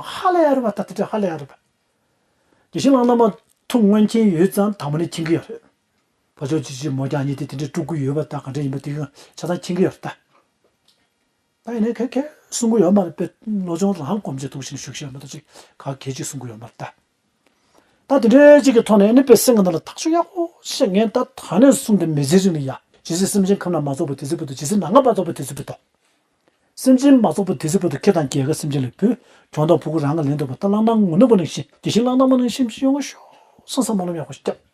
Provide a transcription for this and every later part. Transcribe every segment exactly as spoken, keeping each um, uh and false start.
ཧ་ལས་ཡ་རེད་པ། ད་དེ་འདྲ་ཧ་ལས་ཡ་རེད་པ། དགེ་བཤེས་གླང་དར་མ་ཐུགས་མངོན་མཁྱེན་ཡོད་ཙང་དང་པོ་ནས་མཁྱེན་གྱི་ཡོད་རེད། ཕར་ཕྱོགས་གཅིག་གཅིག་མོ་རྒྱག་གཉིས་དེ་དེ་འདྲའི་དཀྲུག་གི་ཡོད་པ་དང་ག་འདྲ་ཡིན་པ་དེ་གང་ཆ་ཚང་མཁྱེན་གྱི་ཡོད་རེད་ད། ད་ཡིན་ནའི་ག་གེ་གསུང་གི་ཡོད་མ་རེད་པས། བློ་སྦྱོང་རང་སྒོམ་བྱས་ཐུགས་བཞེད་ཞུ་གི་ཡོད་མ་གཏོགས་ཅིག་ག་གེ་ཅིག་གསུང་གི་ཡོད་མ་རེད་ད། ད་དེ་འདྲའི་ཅིག་གི་ཐོག་ནས་ཨ་ནི་དཔེ་སེམས་ཀྱི་ནང་ལ་ཐག་ཆོད་ཡག་པོ་བཤད། ངས་ད་ད་ནས་བཟུང་སྟེ་མི་ཚེ་རིང་ལ་ཡ། ཇི་སྲིད་སེམས་ཅན་ཁམས་རྣམས་མ་རྫོགས་པ་དེ་སྲིད་བར་དུ། ཇི་སྲིད་ནམ་མཁའ་མ་རྫོགས་པ་དེ་སྲིད་བར་དུ། སེམས་ཅན་མ་རྫོགས་པ་དེ་སྲིད་བར་དུ་ཁྱེད་དང་རྒྱལ་ཁབ་སེམས་ཅན་ལ་ཕུལ། གྱོང་དང་ཕྲུ་གུ་རང་གིས་ལེན་ཐུབ་པ། ད་གླང་དར་མ་ངུ་ནག་པོ་ནང་བཞིན། དགེ་བཤེས་གླང་དར་མ་ནང་བཞིན་ཅིག་ཡོང་བ་ཤོག་བསམ་བསམ་སྨོན་ལམ་ཡག་པོ་ཞིག་བརྒྱབ།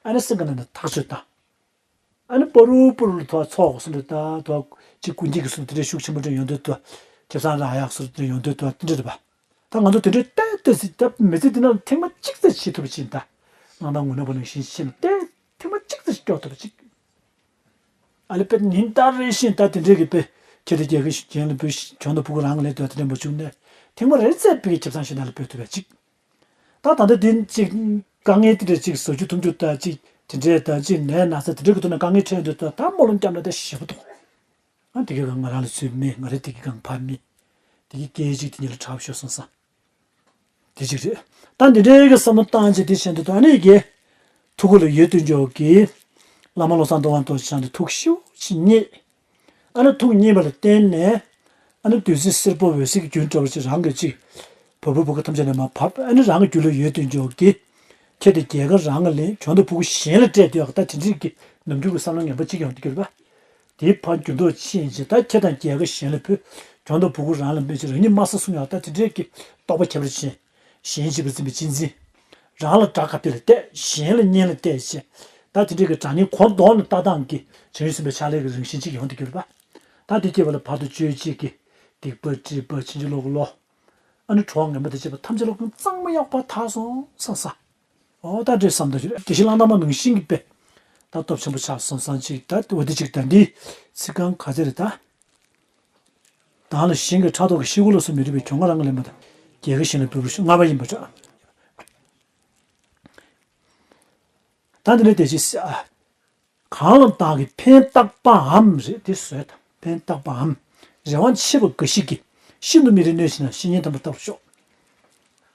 ཨ་ནི་སེམས་ཀྱི་ནང་ནས་ཐག་ཆོད་ད། ཨ་ནི་པ་རུ་པུ་རུ་ལ་ཐོག་ཚོགས་སུ་འདྲ་ད་ཐོག་ཅིག་ཀུན་མཁྱེན་གྱི་སུ་དེ་འདྲའི་ཤུགས་ཆེན་པོ་འདྲ་ཡོང་འདོད་དོ། ཁེ་བཟང་རག་ཡག་སུ་དེ་འདྲ་ཡོང་འདོད་དོ། དེ་འདྲ་རེད་པ། ད་ང་ཚོ་དེ་འདྲའི་ཏོག་ཙམ་ཅིག་ད་མི་ཚེ་འདི་ནང་ཐེངས་མ་གཅིག་ཙམ་བྱེད་ཐུབ་པ་ཅིག་ད། གླང་དར་མ་ངུ་ནག་པོ་ནང་བཞིན་ཕྱིན་ཏེ། ཐེངས་མ་གཅིག་ཙམ་ཞིག་སྐྱོར་ཐུབ་པ་ཅིག། ཨ་ལེ་དཔེ་ཉིན་ལྟར་རེ་བཞིན་ད་དེ་འདྲའི་གི་དཔེ་ཁྱེད་དེ་རྒྱལ་ཁབ་གཞན་ལ་འབུལ། གྱོང་དང་ཕྲུ་གུ་རང་གིས་ལེན་ཐུབ་པ་དེ་འདྲ་མ་བྱུང་ནས། ཐེངས་མ་རེ་ཙམ་དཔེ་ཁེ་བཟང་ཞིག་ནང་ལ་འབུལ་ཐུབ་པ་ཅིག། ད་ད་ལྟ་འདི་གཅིག་དཀའ་ངལ་དེ་འདྲ་ཅིག་བཟོ་རྒྱུ་ཐུབ་རྒྱུ་ད་ཅིག་དེ་འདྲའི་ད་ཅིག་ནད་ན་ཚ་དེ་འདྲའི་གི་ཐོག་ནས་དཀའ་ངལ་འཕྲད་འདུག་ད། ད་སྨོན་ལམ་བརྒྱབ་ན་ད་ཞེ་པོ་འདུག། ཨ་དེ་གི་གང་ང་རང་ལ་ཚུད་མེད། ང་རེ་དེ་གི་གང་ཕར་མེད། དེ་གི་སྐད་ཅིག་དེ་གཉིས་ལ་དྲག་པོ་ཤོར་སོང་ཙང་། དེ་གཅིག་རེད། ད་འདི་འདྲའི་གི་བསམ་བློ་བཏང་བྱས་དེ་བྱས་འདུག་ད། ཨ་ནི་ཡི་གེ་ཐུགས་ཁུར་ལ་ཡོད་དུ་འཇོག་གི། བླ་མ་བློ་བཟང་རྡོ་རྗེ་གདན་དུ་ཐུགས་ཞེ་པོ་ཅིག་མཉེས། ཨ་ནི་ཐུགས་མཉེས་པ་ལ་བརྟེན་ནས། ཨ་ནི་བདུད་རྩི་སེར་པོ་འོད་ཟེར་གྱི་རྒྱུན་འདྲ་བ་ཅིག་རང་གི་ཅིག་བ་སྤུའི་བུ་ག་ཐམས་ཅད་ནས་མར་བབས། ཨ་ནི་རང་གི་རྒྱུད་ལ་ཡོད་དུ་འཇོག་གི། ཁྱེད་དེ་རྒྱལ་ཁབ་རང་གིས་ལེན། གྱོང་དང་ཕྲུ་གུ་གཞན་ལ་སྤྲད་དུས་ད་དེ་འདྲའི་གི་ནམ་རྒྱུན་གྱི་བསམ་བློ་ངན་པ་ཅིག་ཡོང་དུ་གྱུར་པ། དེའི་ཕར་འགྱུར་ལྡོག་ཕྱིན་ཅིག་ད་ཁྱེད་དང་རྒྱལ་ཁབ་གཞན་ལ་ཕུལ། གྱོང་དང་ཕྲུ་གུ་རང་ལ་མེད་ཅིག་རང་ཉིད་མ་ཟ་གསུང་ཡག་ད་དེ་འདྲའི་གི་རྟོག་པ་ཁྱད་པར་ཅན། གཞན་གཅེས་པར་འཛིན་པའི་གཅེས་འཛིན། རང་ལ་དགྲ་ག་དེ་ལ་བལྟས། གཞན་ལ་གཉེན་ལ་བལྟས་བྱས། ད་དེ་འདྲའི་གི་དྲང་གཉེན་གོ་ལྡོག་ནས་ལྟ་སྟངས་ཀྱི་བྱང་ཆུབ་སེམས་དཔའི་ཕྱག་ལས་ཀྱི་རང་བཞིན་ཅིག་ཡོང་དུ་གྱུར་པ། ད་དེ་སྐྱེ་བ་ལ་བར་དུ་གཅོད་བྱེད་ཀྱི་སྡིག་པ་སྒྲིབ་པ་ཕྱིན་ཅི་ལོག་གི་བློ། ཨ་ནི་གྲོགས་ངན་པ་དང་བཅས་པ་ཐམས་ཅད་ལ་ཀུན་གཙང་མ་གཡོགས་པ་དག་སོང་བསམ་ས། འོ་ད་འདྲའི་བསམ་ད་ཞུ། དགེ་བཤེས་གླང་དར་མ་ནང་བཞིན་གྱི་དཔེ་ད་སྟོབས་ཆེན་པོ་ཆགས་སོང་བསམ་ཅིག་ད་འོ་དེ་ཅིག་ད་འདི་ཚིག་རྐང་ག་ཚད་རེད་ད། བདག་ལ་གཞན་གྱི་ཕྲག་དོག་གིས། ཤི་ཁུ་ལ་སོགས་མི་རིགས་པའི། གྱོང་ཁ་རང་གིས་ལེན་པ་དང་། རྒྱལ་ཁབ་གཞན་ལ་འབུལ་བར་ཤོག། ལྔ་པ་ཡིན་པར་གྲགས། ད་འདི་ནས་དེ་ཅི་ཟེར་ཨ། གང་ལ་བདག་གིས་ཕན་བཏགས་པའམ། རེད་དེ་བཟོས་དང་ཕན་བཏགས་པའམ། རེ་བ་ཆེ་བ་འགའ་ཞིག་གིས། ཤིན་ཏུ་མི་རིགས་གནོད་བྱེད་ན། བཤེས་གཉེན་དམ་པར་བཏགས་པར་ཤོག།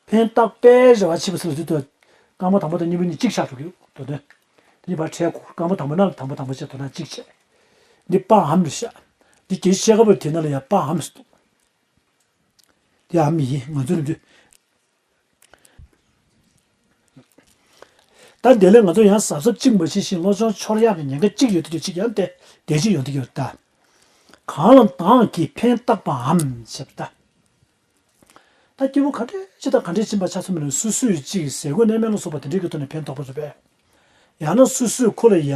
ཕན་བཏགས་པའི་རེ་བ་ཆེ་བ་ཟེར་ལ་དུས་དུ། རྐང་པ་དང་པོ་དང་གཉིས་པ་གཉིས་གཅིག་ཆགས་འགྲོ་གི་འདུག་དོན། དེ་གཉིས་བར་ཁྲལ་འཁུར། རྐང་པ་དང་པོ་ན་ལ་དང་པོ་དང་པོ་བྱས། དོ་ན་གཅིག་བྱས། འདི་པའམ་རེད་ཤག། འདི་རྒྱལ་སྤྱིའི་ཕྱེད་ཀ་པོ་དེ་ན་ལ་ཡ་པའམ་ཟེར་འདུག། དེ་ཨ་མི་ཡིན། ང་ཚོ་རིམ་གྱིས། ད་འདི་ལས་ང་ཚོ་ཡང་གཟབ་གཟབ་གཅིག་མ་བྱེད་བཞིན་བློ་སྦྱོང་འཆོར་ཡག་གི་ཉེན་ཁ་གཅིག་ཡོད་དུས་ཀྱི་གཅིག་ཡང་དེ་དེ་གཅིག་ཡོང་དུས་ཀྱི་ད། གང་ལ་བདག་གིས་ཕན་བཏགས་པའམ་ཞེས་པ་ད། ད་སྐྱེ་བོ་ག་འདྲས་ཅིག་དང་ག་འདྲས་ཕྱིན་པ་ཆ་མཚོན་པ་ན་སོ་སོས་ཅིག་ཟས་གོས་གནས་མལ་ལ་སོགས་པ་དེ་འདྲའི་གི་ཐོག་ནས་ཕན་ཐོགས་པ་རེད་པས། ཡང་ན་སོ་སོས་ཁོ་ལ་ཡ་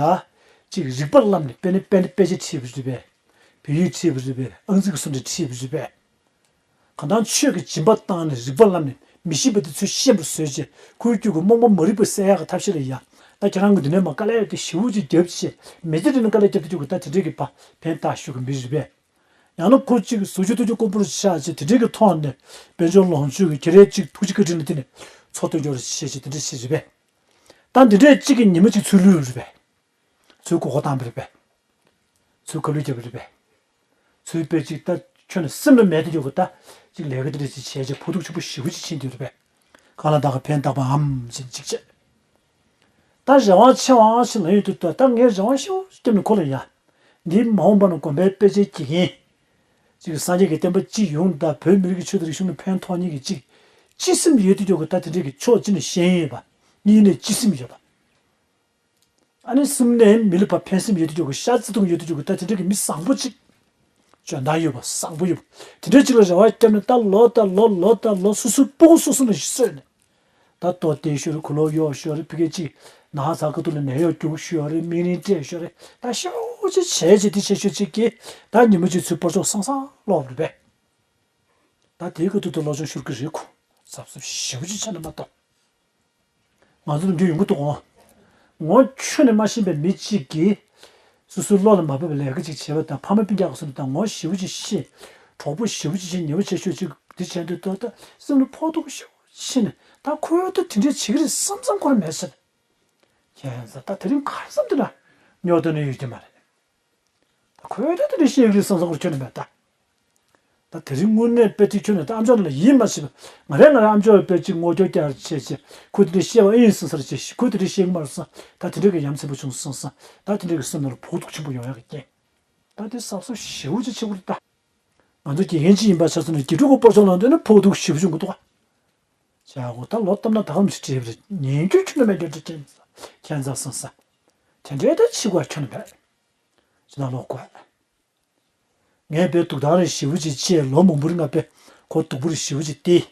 ཅིག་རིག་པ་བསླབས་ནས། དཔེར་ན་དཔེ་དཔེ་ཆ་ཁྲིད་པ་རེད་པས། བོད་ཡིག་ཁྲིད་པ་རེད་པས། ཨང་རྩིས་ཀྱི་སུམ་རྟགས་ཁྲིད་པ་རེད་པས། གང་ལྟར་ཆོས་ཀྱི་སྦྱིན་པ་བཏང་ནས་རིག་པ་བསླབས་ནས་མི་ཤེས་པ་དེ་ཚུར་ཤེས་པར་བཟོས་བྱས། ཁོའི་རྒྱུད་ཀྱི་རྨོངས་པ་མ་རིག་པ་སེལ་ཡག་གི་ཐབས་ཤེས་ལ་ཡ། ད་ཁྱེད་རང་གིས་འདི་ནས་མར་དཀའ་ལས་དེ་ཞེ་པོ་ཅིག་བརྒྱབ་བྱས། མི་ཚེ་འདི་ནས་དཀའ་ལས་བརྒྱབ་དུས་ཀྱི་ད་དེ་འདྲའི་གི་ཕ་ཕན་ཐོགས་ཤོས་ཀྱི་མི་རེད་པས། ཡང་ན་ཁོ་གཅིག་གཟུགས་ཅན་ཐུགས་ཀྱི་དཀོན་པོར་ཆགས་བྱས། དེ་འདྲའི་གི་ཐོག་ནས་དཔལ་འབྱོར་ལོངས་སྤྱོད་ཀྱི་ཁྱེད་རའི་གཅིག་ཐུགས་རྗེ་བཀའ་དྲིན་ལ་བརྟེན་ནས་འཚོ་སྟོན་སྐྱོར་བྱས་བྱས་དེ་འདྲ་བྱས་རེད་པས། ད་འདི་འདྲའི་གཅིག་གི་ཉི་མ་གཅིག་ཚུར་ལུས་རེད་པས། ཚུར་མགོ་སྐོར་བཏང་བ་རེད་པས། ཚུར་ཁ་ལུད་བརྒྱབ་པ་རེད་པས། ཚུར་དཔེ་གཅིག་ད་ཁྱོན་ནས་སེམས་ལ་མེད་དུ་ཡོད་པ་ད། གཅིག་ལས་ཀ་འདི་འདྲ་ཅིག་བྱས་བྱས་ཕོག་ཐུག་ཆེན་པོ་ཞེ་པོ་ཅིག་ཕྱིན་དུས་རེད་པས། གང་ལ་བདག་གིས་ཕན་བཏགས་པའམ་ཞེས་གཅིག་བྱས། ད་རེ་བ་ཆེ་བ་ཞིག་ལ་ཡོད་དུས་ད་ད་ངས་རེ་བ་ཞེ་པོ་བརྒྱབ་ནས་ཁོ་ལ་ཡ། འདི་མ་འོངས་པ་ན་དགོན་པའི་དཔེ་ཆའི་དགེ་རྒན། གཅིག་སངས་རྒྱས་ཀྱི་བསྟན་པ་སྤྱི་ཡོངས་དང་བོད་མི་རིགས་ཀྱི་ཆོས་དང་རིག་གཞུང་ལ་ཕན་ཐོགས་མཁན་གྱི་གཅིག་སྤྱི་སེམས་ཡོད་དུ་ཡོད་ཀྱི་ད་དེ་འདྲའི་གི་ཕྱོགས་གཅིག་ནས་ཤེས་ཡོན་ཡོད་པ། གཉིས་ནས་སྤྱི་སེམས་ཡོད་པ། ཨ་ནི་གསུམ་ནས་མི་ལ་ཕར་ཕན་སེམས་ཡོད་དུ་ཡོད་ཀྱི་ཤ་ཚ་གདུང་ཡོད་དུ་ཡོད་ཀྱི་ད་དེ་འདྲའི་གི་མི་བཟང་པོ་གཅིག་འཇོན་ཐང་ཡོད་པ་བཟང་པོ་ཡོད་པ། དེ་འདྲའི་གཅིག་ལ་རེ་བ་བརྒྱབ་ནས་ད་ལོ་ད་ལོ་ལོ་ད་ལོ་སོ་སོའི་སྤུ་གུ་སོ་སོ་ནས་གསོས་ནས། ད་ལྟོ་བསྡད་ཤོར་རེད། གོས་ལོག་གཡོག་ཤོར་རེད། ཕ་གི་གཅིག་ན་ཚ་ཁ་ཐུག་ལ་ནད་གཡོག་རྒྱུགས་ཤོར་རེད། མིག་རིལ་བཀྲེས་ཤོར་རེད། ད་ཤོག་ཅིག་བྱས་བྱས་དེ་བྱས་ཤོག་ཅིག་གིས་ད་ཉི་མ་གཅིག་ཚུར་སྤོ་ཆོག་སང་སང་ལོག་རེད་པས། ད་དེའི་ཁ་ཐུག་ཏུ་བློ་སྦྱོང་ཤོར་གི་རེད། ཁོ་གཟབ་གཟབ་ཞེ་པོ་ཅིག་བྱས་ན་མ་གཏོགས། ང་ཚོ་ལ་འདི་ཡོང་གི་འདུག་གོ། ངོ་ཁྱོན་ནས་མ་ཤེས་པའི་མི་གཅིག་གིས་སོ་སོའི་བློ་ལ་མ་བབས་པའི་ལས་ཀ་ཅིག་བྱས་པ་དང་། ཕ་མ་སྤུན་ཀྱག་གི་སོ་ནས་ད་ངོ་ཞེ་པོ་ཅིག་ཤེས། གྲོགས་པོ་ཞེ་པོ་ཅིག་བྱས། ཉེ་བོ་བྱས་ཤོག་ཅིག་འདི་བྱས་འདུག་ད། ད་སེམས་ལ་ཕོག་ཐུག་ཞེ་པོ་ཕྱིན་ནས། ད་ཁོས་ད་དེ་འདྲས་བྱེད་ཀྱི་རེད་བསམ་བསམ་ཁོ་རང་མེད་ཟེར། ཁྱེད་ཚོ་ད་དེ་རིང་གར་བསམ་དུས་ན་སྨྱོ་དོན་ནི་ཡོད་ཀྱི་མ་རེད། ད་ཁོས་ད་དེ་འདྲས་བཤད་ཀྱི་རེད་བསམ་བསམ་ཁོ་རང་ཁྱོན་ནས་མེད་ད། ད་དེ་རིང་དངོས་གནས་དཔེ་ཐིག་ཁྱོན་ནས་ད་ཨ་མཆོག་ལ་ཡིད་མ་ཆེས་པ། ང་རང་ང་རང་ཨ་མཆོག་དཔེ་ཅིག་ངོ་སྐྱོ་རྒྱག་བྱས་བྱས་ཁོ་དེ་འདྲ་བཤད་པ་ཨེ་ཡིན་སོང་ས་རེད་བྱས། ཁོ་དེ་འདྲ་བཤད་གི་མ་རེད་སོང་། ད་དེ་འདྲ་གི་ཡ་མཚན་པོ་བྱུང་སོང་སོང་། ད་དེ་འདྲ་གི་སེམས་ནང་ལ་ཕོག་ཐུག་ཆེན་པོ་ཡོང་ཡག་གི་རྐྱེན། ད་དེ་གཟབ་གཟབ་ཞེ་པོ་ཅིག་བྱེད་དགོས་རེད་ད། ང་ཚོ་དགེ་རྒན་ཅིག་ཡིན་པ་ཆ་བཞག་ན་དགེ་ཕྲུག་གི་སྤོ་ཆོག་ལངས་དུས་ན་ཕོག་ཐུག་ཞེ་པོ་བྱུང་གི་འདུག་ག་བྱས་གོ། ད་ལོ་བཏབ་ན་ད་ག་མི་ཤེས་བྲིས་པ་རེད། ཉན་རྒྱུ་ཁྱོན་ནས་མེད་རྒྱུ་འདྲ་ཁྱད་མཚར་སོང་ས། ཁྱད་མཚར་སོང་ས། དེ་འདྲའི་ད་ཕྱི་གོ་ཁྱོན་ནས་མེད། ཅི་ན་ལོག་གོ། ངས་དཔེ་སྡུག་ཐང་རེ་ཞེ་པོ་ཅིག་བྱས། ལོ་མང་པོར་ང་དཔེ་གོ་སྡུག་པོ་རེ་ཞེ་པོ་ཅིག་སྟེར།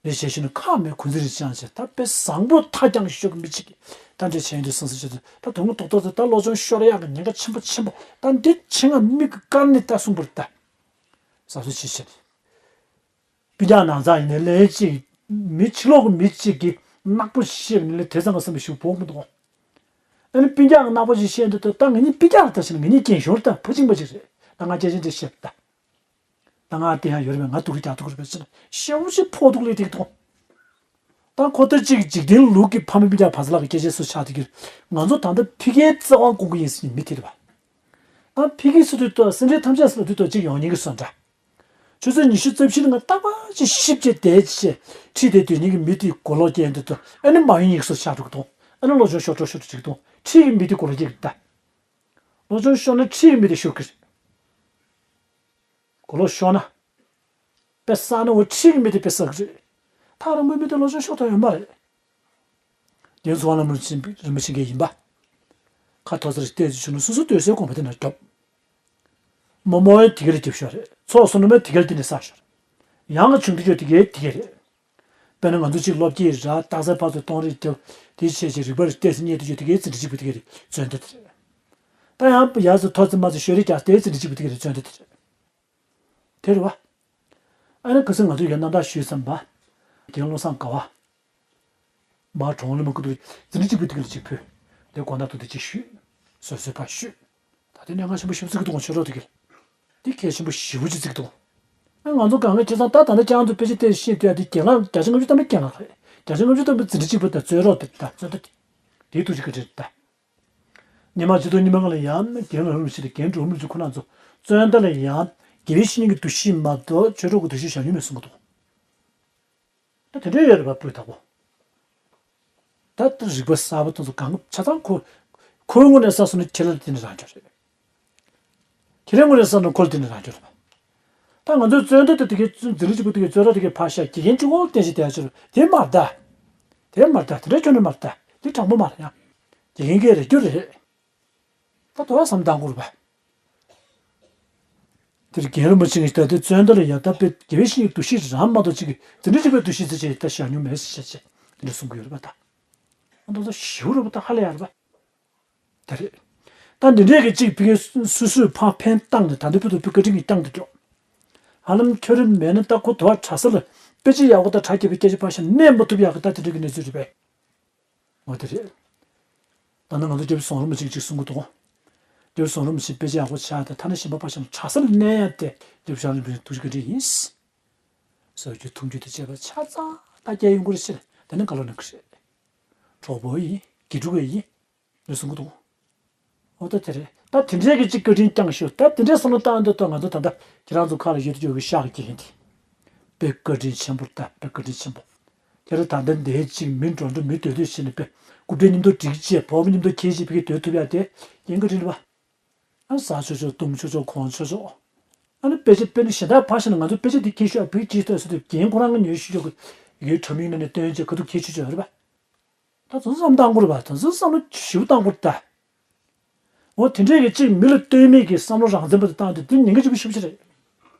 རེ་བྱས་ཤིང་ནི་ཁག་མེད་གུ་འཛི་རེ་བཅངས་བྱས། ད་དཔེ་བཟང་པོ་ཐག་རྐྱང་ཤོད་ཀྱི་མི་གཅིག་གིས་ད་འདྲ་བྱས་ཡོང་དུས་སོང་ས་བྱས་དུས་ད་དོན་དག་ཏོག་ཏོག་ད་སློབ་སྦྱོང་ཤོར་ཡག་གི་ཉེན་ཁ་ཆེན་པོ་ཆེན་པོ་ད་འདི་ཆེ་ང་མིག་གི་དཀར་ནི་ད་གསུངས་པར་ད། གཟབ་གཟབ་བྱེད་བྱེད། སྤུན་ཀྱག་ནང་ཚང་ཡིན་ནའི་ལན་གཅིག་མི་ཕྱི་ལོགས་ཀྱི་མི་གཅིག་གིས་ནག་པོ་བཤད་པ་ཡིན་ནའི་དེ་ཚང་གི་བསམ་པའི་ཞུ་བོག་མི་འདུག་ཨ་ནི་སྤུན་ཀྱག་གིས་ནག་པོ་ཞིག་བཤད་འདུག་ད་ད་ང་གཉིས་སྤུན་ཀྱག་རེད་ད་བྱས་ན་ང་གཉིས་རྒན་གཞོན་རེད་ད་ཕ་གཅིག་མ་གཅིག་རེད། ད་ང་སྐད་ཆ་འདི་བཤད་པ་ད། ད་ང་དེ་ཡང་ཡོད་རེད་པས། ང་སྡུག་རུ་རྒྱག་ཐུབ་ཀྱི་རེད་པས་ཟེར་ན་ཞེ་པོ་ཅིག་ཕོག་ཐུག་ལས་ཐིག་ཐོག་ད་ཁོ་ད་ཅིག་འཇིག་རྟེན་ལུགས་ཀྱི་ཕ་མ་སྤུན་ཀྱག་བར་ལ་གི་སྐད་ཆ་སུ་ཆགས་ཐུབ་ཀྱི་རེད། ང་ཚོ་ད་ལྟ་ཕ་གིའི་བརྩེ་བ་དགོངས་ཀྱི་ཡིན་ཟེར་མི་དེ་རེད་པ། ད་ཕ་གི་ཟེར་དུས་ད་སེམས་ཅན་ཐམས་ཅད་ཟེར་དུས་ད་ཅིག་ཡོང་ཉེན་གྱི་བཟོ་འདྲ། ཆུ་ཚོད་ཉི་ཤུ་རྩ་བཞི་ནང་རྟག་པར་ཅིག་ཤི་བྱས་བསྡད་བྱས་ཁྲིད་བསྡད་སྡོད་ཉེན་གྱི་མི་དེ་གོ་ལོག་སྐྱེས་འདུག་ད་ཨ་ནི་མ་ཡིན་ཡིག་སོ་ཆགས་འགྲོ་གི་འདུག་ཨ་ནི་སློབ་སྦྱོང་ཤོར་འགྲོ་ཤོར་འགྲོ་ཅིག་འདུག་ཁྲིད་ཀྱི་མི་དེ་གོ་ལོག་སྐྱེས་ཀྱི་ད། སློབ་སྦྱོང་ཤོར་ན་ཁྲིད་ཀྱི་མི་དེ་ཤོར་གི་རེད། གོ་ལོག་ཤོར་ན། དཔེ་བསགས་ན་འོ་ཁྲིད་ཀྱི་མི་དེ་དཔེ་བསགས་ཀྱི་རེད། ཐག་རིང་པོའི་མི་དེ་སློབ་སྦྱོང་ཤོར་ཐུབ་ཡོད་མ་རེད། རྒན་ཚོ་བ་ལ་མུར་ཕྱིན་རིན་པོ་ཆེ་འགས་ཡིན་པ། ཁ་ཐོར་ས་རེ་བལྟས་ཚེ་བྱུང་ན་སོ་སོ་སྡོད་སའི་དགོན་པ་དེ་ན་རྒྱོབ། རྨོ་མོ་ཡང་དེ་ག་ལ་རྒྱབ་ཤོག་རེད། ཚོགས་སོ་ནུ་མ་དེ་ག་ལ་དེ་ནས་ས་ཤོར། ཡང་ག་ཆུང་དུ་ཡོད་དེ་གའི་དེ་ག་རེད། དཔེར་ན་ང་ཚོ་གཅིག་སློབ་སྐྱེས་ར་རྟགས་གསལ་ཕར་ཚུར་གཏོང་རེས་རྒྱབ། དེ་བྱས་བྱས་རིག་པ་རེ་བལྟས་ཚེ་རྙེད་དུ་ཡོད་དེ་གའི་ཚེ་འདྲི་གཅིག་པུ་དེ་ག་རེད་བརྩོན་འདུ་དེ་རེད། ད་ཡང་ཡར་ཚུར་མཐོ་ཚེ་དམའ་ཚེ་ཤོད་རེས་རྒྱག་དེ་ཚེ་འདྲི་གཅིག་པུ་དེ་ག་རེད་བརྩོན་འདུ་དེ་རེད། དེ་རེད་བ། ཨ་ནི་ཁ་སང་ང་ཚོས་ཡང་རྣམ་ཐར་ཞུས་ཙམ་པ། དེ་བློ་བཟང་དགའ་བ། མར་གྲོང་ལ་མ་ཁུ་ཏུ་འཛིན་གྲྭ་གཅིག་པུའི་ཐིག་ལ་གཅིག་ཕུལ། དེ་དགོང་དག་ཏུ་དེ་གཅིག་ཞུས། སོ་སོའི་ཕར་ཞུས། ད་དེ་གནད་འགག་ཆེན་པོ་ཞིག་བརྩི་གི་འདུག་ཆོས་གྲོགས་དེ་གིས། དེ་གལ་ཆེན་པོ་ཞེ་པོ་ཅིག་བརྩི་གི་འདུག་ཨ་ང་ཚོ་གང་ག་བྱས་ཙང་ད་ད་ནི་ཁྱེད་རང་ཚོ་དཔེ་ཆ་བལྟས་ཤེས་དུས་ཡ་དེ་རྒན་ལགས་བརྒྱ་ཆ་ལྔ་བཅུ་ཐམ་པ་རྒན་ལགས་རེད། བརྒྱ་ཆ་ལྔ་བཅུ་ཐམ་པ་འཛིན་གྲྭ་གཅིག་པུ་དང་རྩོད་རོགས་དེ་ད་རྩོད་ཟླ་དེ། དེའི་ཐུགས་རྗེ་བཀའ་དྲིན་ད། ཉི་མ་སྤྱི་ཚོགས་ཉི་མ་ལྔ་ལ་ཡང་རྒན་ལགས་རིན་པོ་ཆེ་དང་རྒན་གྲོགས་མི་ཚོ་ཁོ་རང་ཚོ་རྩོད་ཟླ་ལ་ཡང་དགེ་བའི་བཤེས་གཉེན་གྱི་འདུ་ཤེས་མ་གཏོགས་ཆོས་གྲོགས་ཀྱི་འདུ་ཤེས་བཞག་མྱོང་མེད་གསུང་གི་འདུག་ད་དེ་འདྲ་ཡོད་རེད་པ་སྤུས་དག་པོ། ད་ལྟ་རིག་པ་གསར་པ་དེ་ཚོ་གང་ག་ཆ་ཚང་ཁོ། ཁོའི་ངོས་ནས་བསམ་སོང་ན་ཁྱེད་རང་དེ་ནས་རང་སྐྱོང་རེད། ཁྱེད་རང་ངོས་ནས་བསམ་ན་ཁོ་ལ་དེ་ནས་རང་སྐྱོང་རེད་པ། ད་ང་ཚོའི་རྩོད་ཟླ་དེ་དེ་གའི་འཛིན་གྲྭ་གཅིག་པུ་དེ་གའི་རྩོད་རོགས་དེ་གའི་ཕར་བཞག་དགེ་རྒན་གཅིག་པོ་བསྟེན་བྱས་བསྡད་ཡ་ཆེ་རུ་དེ་མ་རེད་ད། དེ་མ་རེད་ད། དེ་འདྲ་ཁྱོན་ནས་མ་རེད་ད། དེ་དྲང་པོ་མ་རེད་ཡ། དགེ་རྒན་གྱི་རེ་སྐྱོ་རེད། ད་དོ་བ་བསམ་བཏང་དགོས་རེད་པ། དེར་རྒན་རིན་པོ་ཆེ་གིས་ད་དེ་རྩོད་ཟླ་ལ་ཡ་ད་དཔེ་དགེ་བའི་བཤེས་གཉེན་འདུ་ཤེས་རང་མ་གཏོགས་གཅིག་གིས་འཛིན་གྲྭ་གཅིག་པའི་འདུ་ཤེས་ཚེ་ཆེ་ད་བཞག་མྱོང་མེད་ཟེར་བྱས་བྱས་དེ་འདྲ་གསུང་གི་ཡོད་རེད་པ་ད། ཨ་མདོ་ས་ཞེ་པོ་རེད་པ་ད་ཧ་ལས་ཡ་རེད་པ། དེ་རེད། ད་འདི་འདྲས་ཀྱི་གཅིག་ཕ་གིའི་སུ་སུས་ཕར་འཕེན་བཏང་ནས་ད་འདི་ཕུ་ཐུག་ཕུ་བཀའ་དྲིན་གྱི་བཏང་དུ་འགྲོ། ཧ་ལམ་ཁྱོད་རེ་མེད་ན་ད་ཁོ་དོ་བ་གྲྭ་ས་ལ་དཔེ་ཆ་ཡག་པོ་དང་གྲ་རྒྱས་པའི་སྐད་ཆ་ཕར་བཤད་གནས་མ་ཐུབ་ཡག་གི་ད་དེ་འདྲས་ཀྱི་གནས་ཚུལ་རེད་པས། འོ་དེ་རེད། ད་ནི་ང་ཚོ་རྒྱལ་པོ་ཟམ་གདོང་རིན་པོ་ཆེས་ཅིག་གསུང་གི་འདུག་རྒྱལ་པོ་ཟམ་གདོང་རིན་པོ་ཆེས་དཔེ་ཆ་ཡག་པོ་ཆགས་ཏེ་ཐ་ན་གཞན་པ་ཕར་བཞག་ན་གྲྭ་སར་གནས་ཡ་དེ་རྒྱལ་པོ་ཟམ་གདོང་རིན་པོ་ཆེའི་ཐུགས་རྗེ་བཀའ་དྲིན་ཡིན། ཟེར་རྒྱུ་ཐུགས་རྒྱུད་དེ་བཅས་པ་ཆ་ཚང་ད་རྒྱལ་ཡོང་གི་རེད་ཟེར་དེ་ནི་བཀའ་སློབ་གནང་གི་རེད། གྲོགས་པོ་ཡིན་དགེ་ཕྲུག་ཡིན་ལོས་གསུང་གི་འདུག་འོ་ད་དེ་རེད། ད་དེ་འདྲའི་གི་ཅིག་བཀའ་དྲིན་བསྐྱངས་ཤོག་ད་དེ་འདྲའི་བསམ་བློ་བཏང་འདོད་ད་ང་ཚོ་ད་ལྟ་ཁྱེད་རང་ཚོ་ཁ་ལ་ཡོད་དུ་ཡོད་གི་ཤག་གི་ཡིན་དེ། དཔེ་བཀའ་དྲིན་ཆེན་པོ་ད་དཔེ་བཀའ་དྲིན་ཆེན་པོ། ཁྱེད་རང་ད་ལྟ་འདིའི་ཅིག་མི་འགྲོ་འགྲོ་མི་སྡོད་སྡོད་བྱས་ནས་དཔེ་རྐུབ་སྟེགས་མཉམ་དུ་སྒྲིག་བྱས་བོགས་མཉམ་དུ་འཁྱེར་བྱས་ཕ་གི་སྡོད་ཐུབ་ཡ་དེ་རྒན་བཀའ་དྲིན་རེད་པ། ཨ་ཟ་ཆོག་ཆོག་བཏུང་ཆོག་ཆོག་གོན་ཆོག་ཆོག་ཨ་ནི་དཔེ་ཆ་དཔེ་ནི་གཞན་དག་ཕར་བཞག་ན་ང་ཚོ་དཔེ་ཆ་འདི་འཁྱེར་ཤོག་ཨ་ཕ་གི་ཅིག་ལྟོས་ཟེར་དུས་རྒན་ཁོ་རང་གི་ཉོས་ཤོག་ཆོག་གི་ཡོད་དྲ་མིག་ནང་ནས་སྟོན་བྱས་ཁ་ཐུག་འཁྱེར་ཆོག་ཆོག་རེད་པ། ད་དེ་ཚོ་བསམ་བཏང་དགོས་རེད་པ། དེ་ཚོ་བསམ་བློ་ཞིབ་བཏང་དགོས་རེད་ད། འོ་དེ་འདྲས་ཀྱི་གཅིག་མི་ལ་ལྟོས་མེད་ཀྱི་བསམ་བློ་རང་བཙན་པོ་དེ་བཏང་དུས་དེ་ཉེན་ཁ་ཆེན་པོ་ཞེ་པོ་ཅིག་རེད།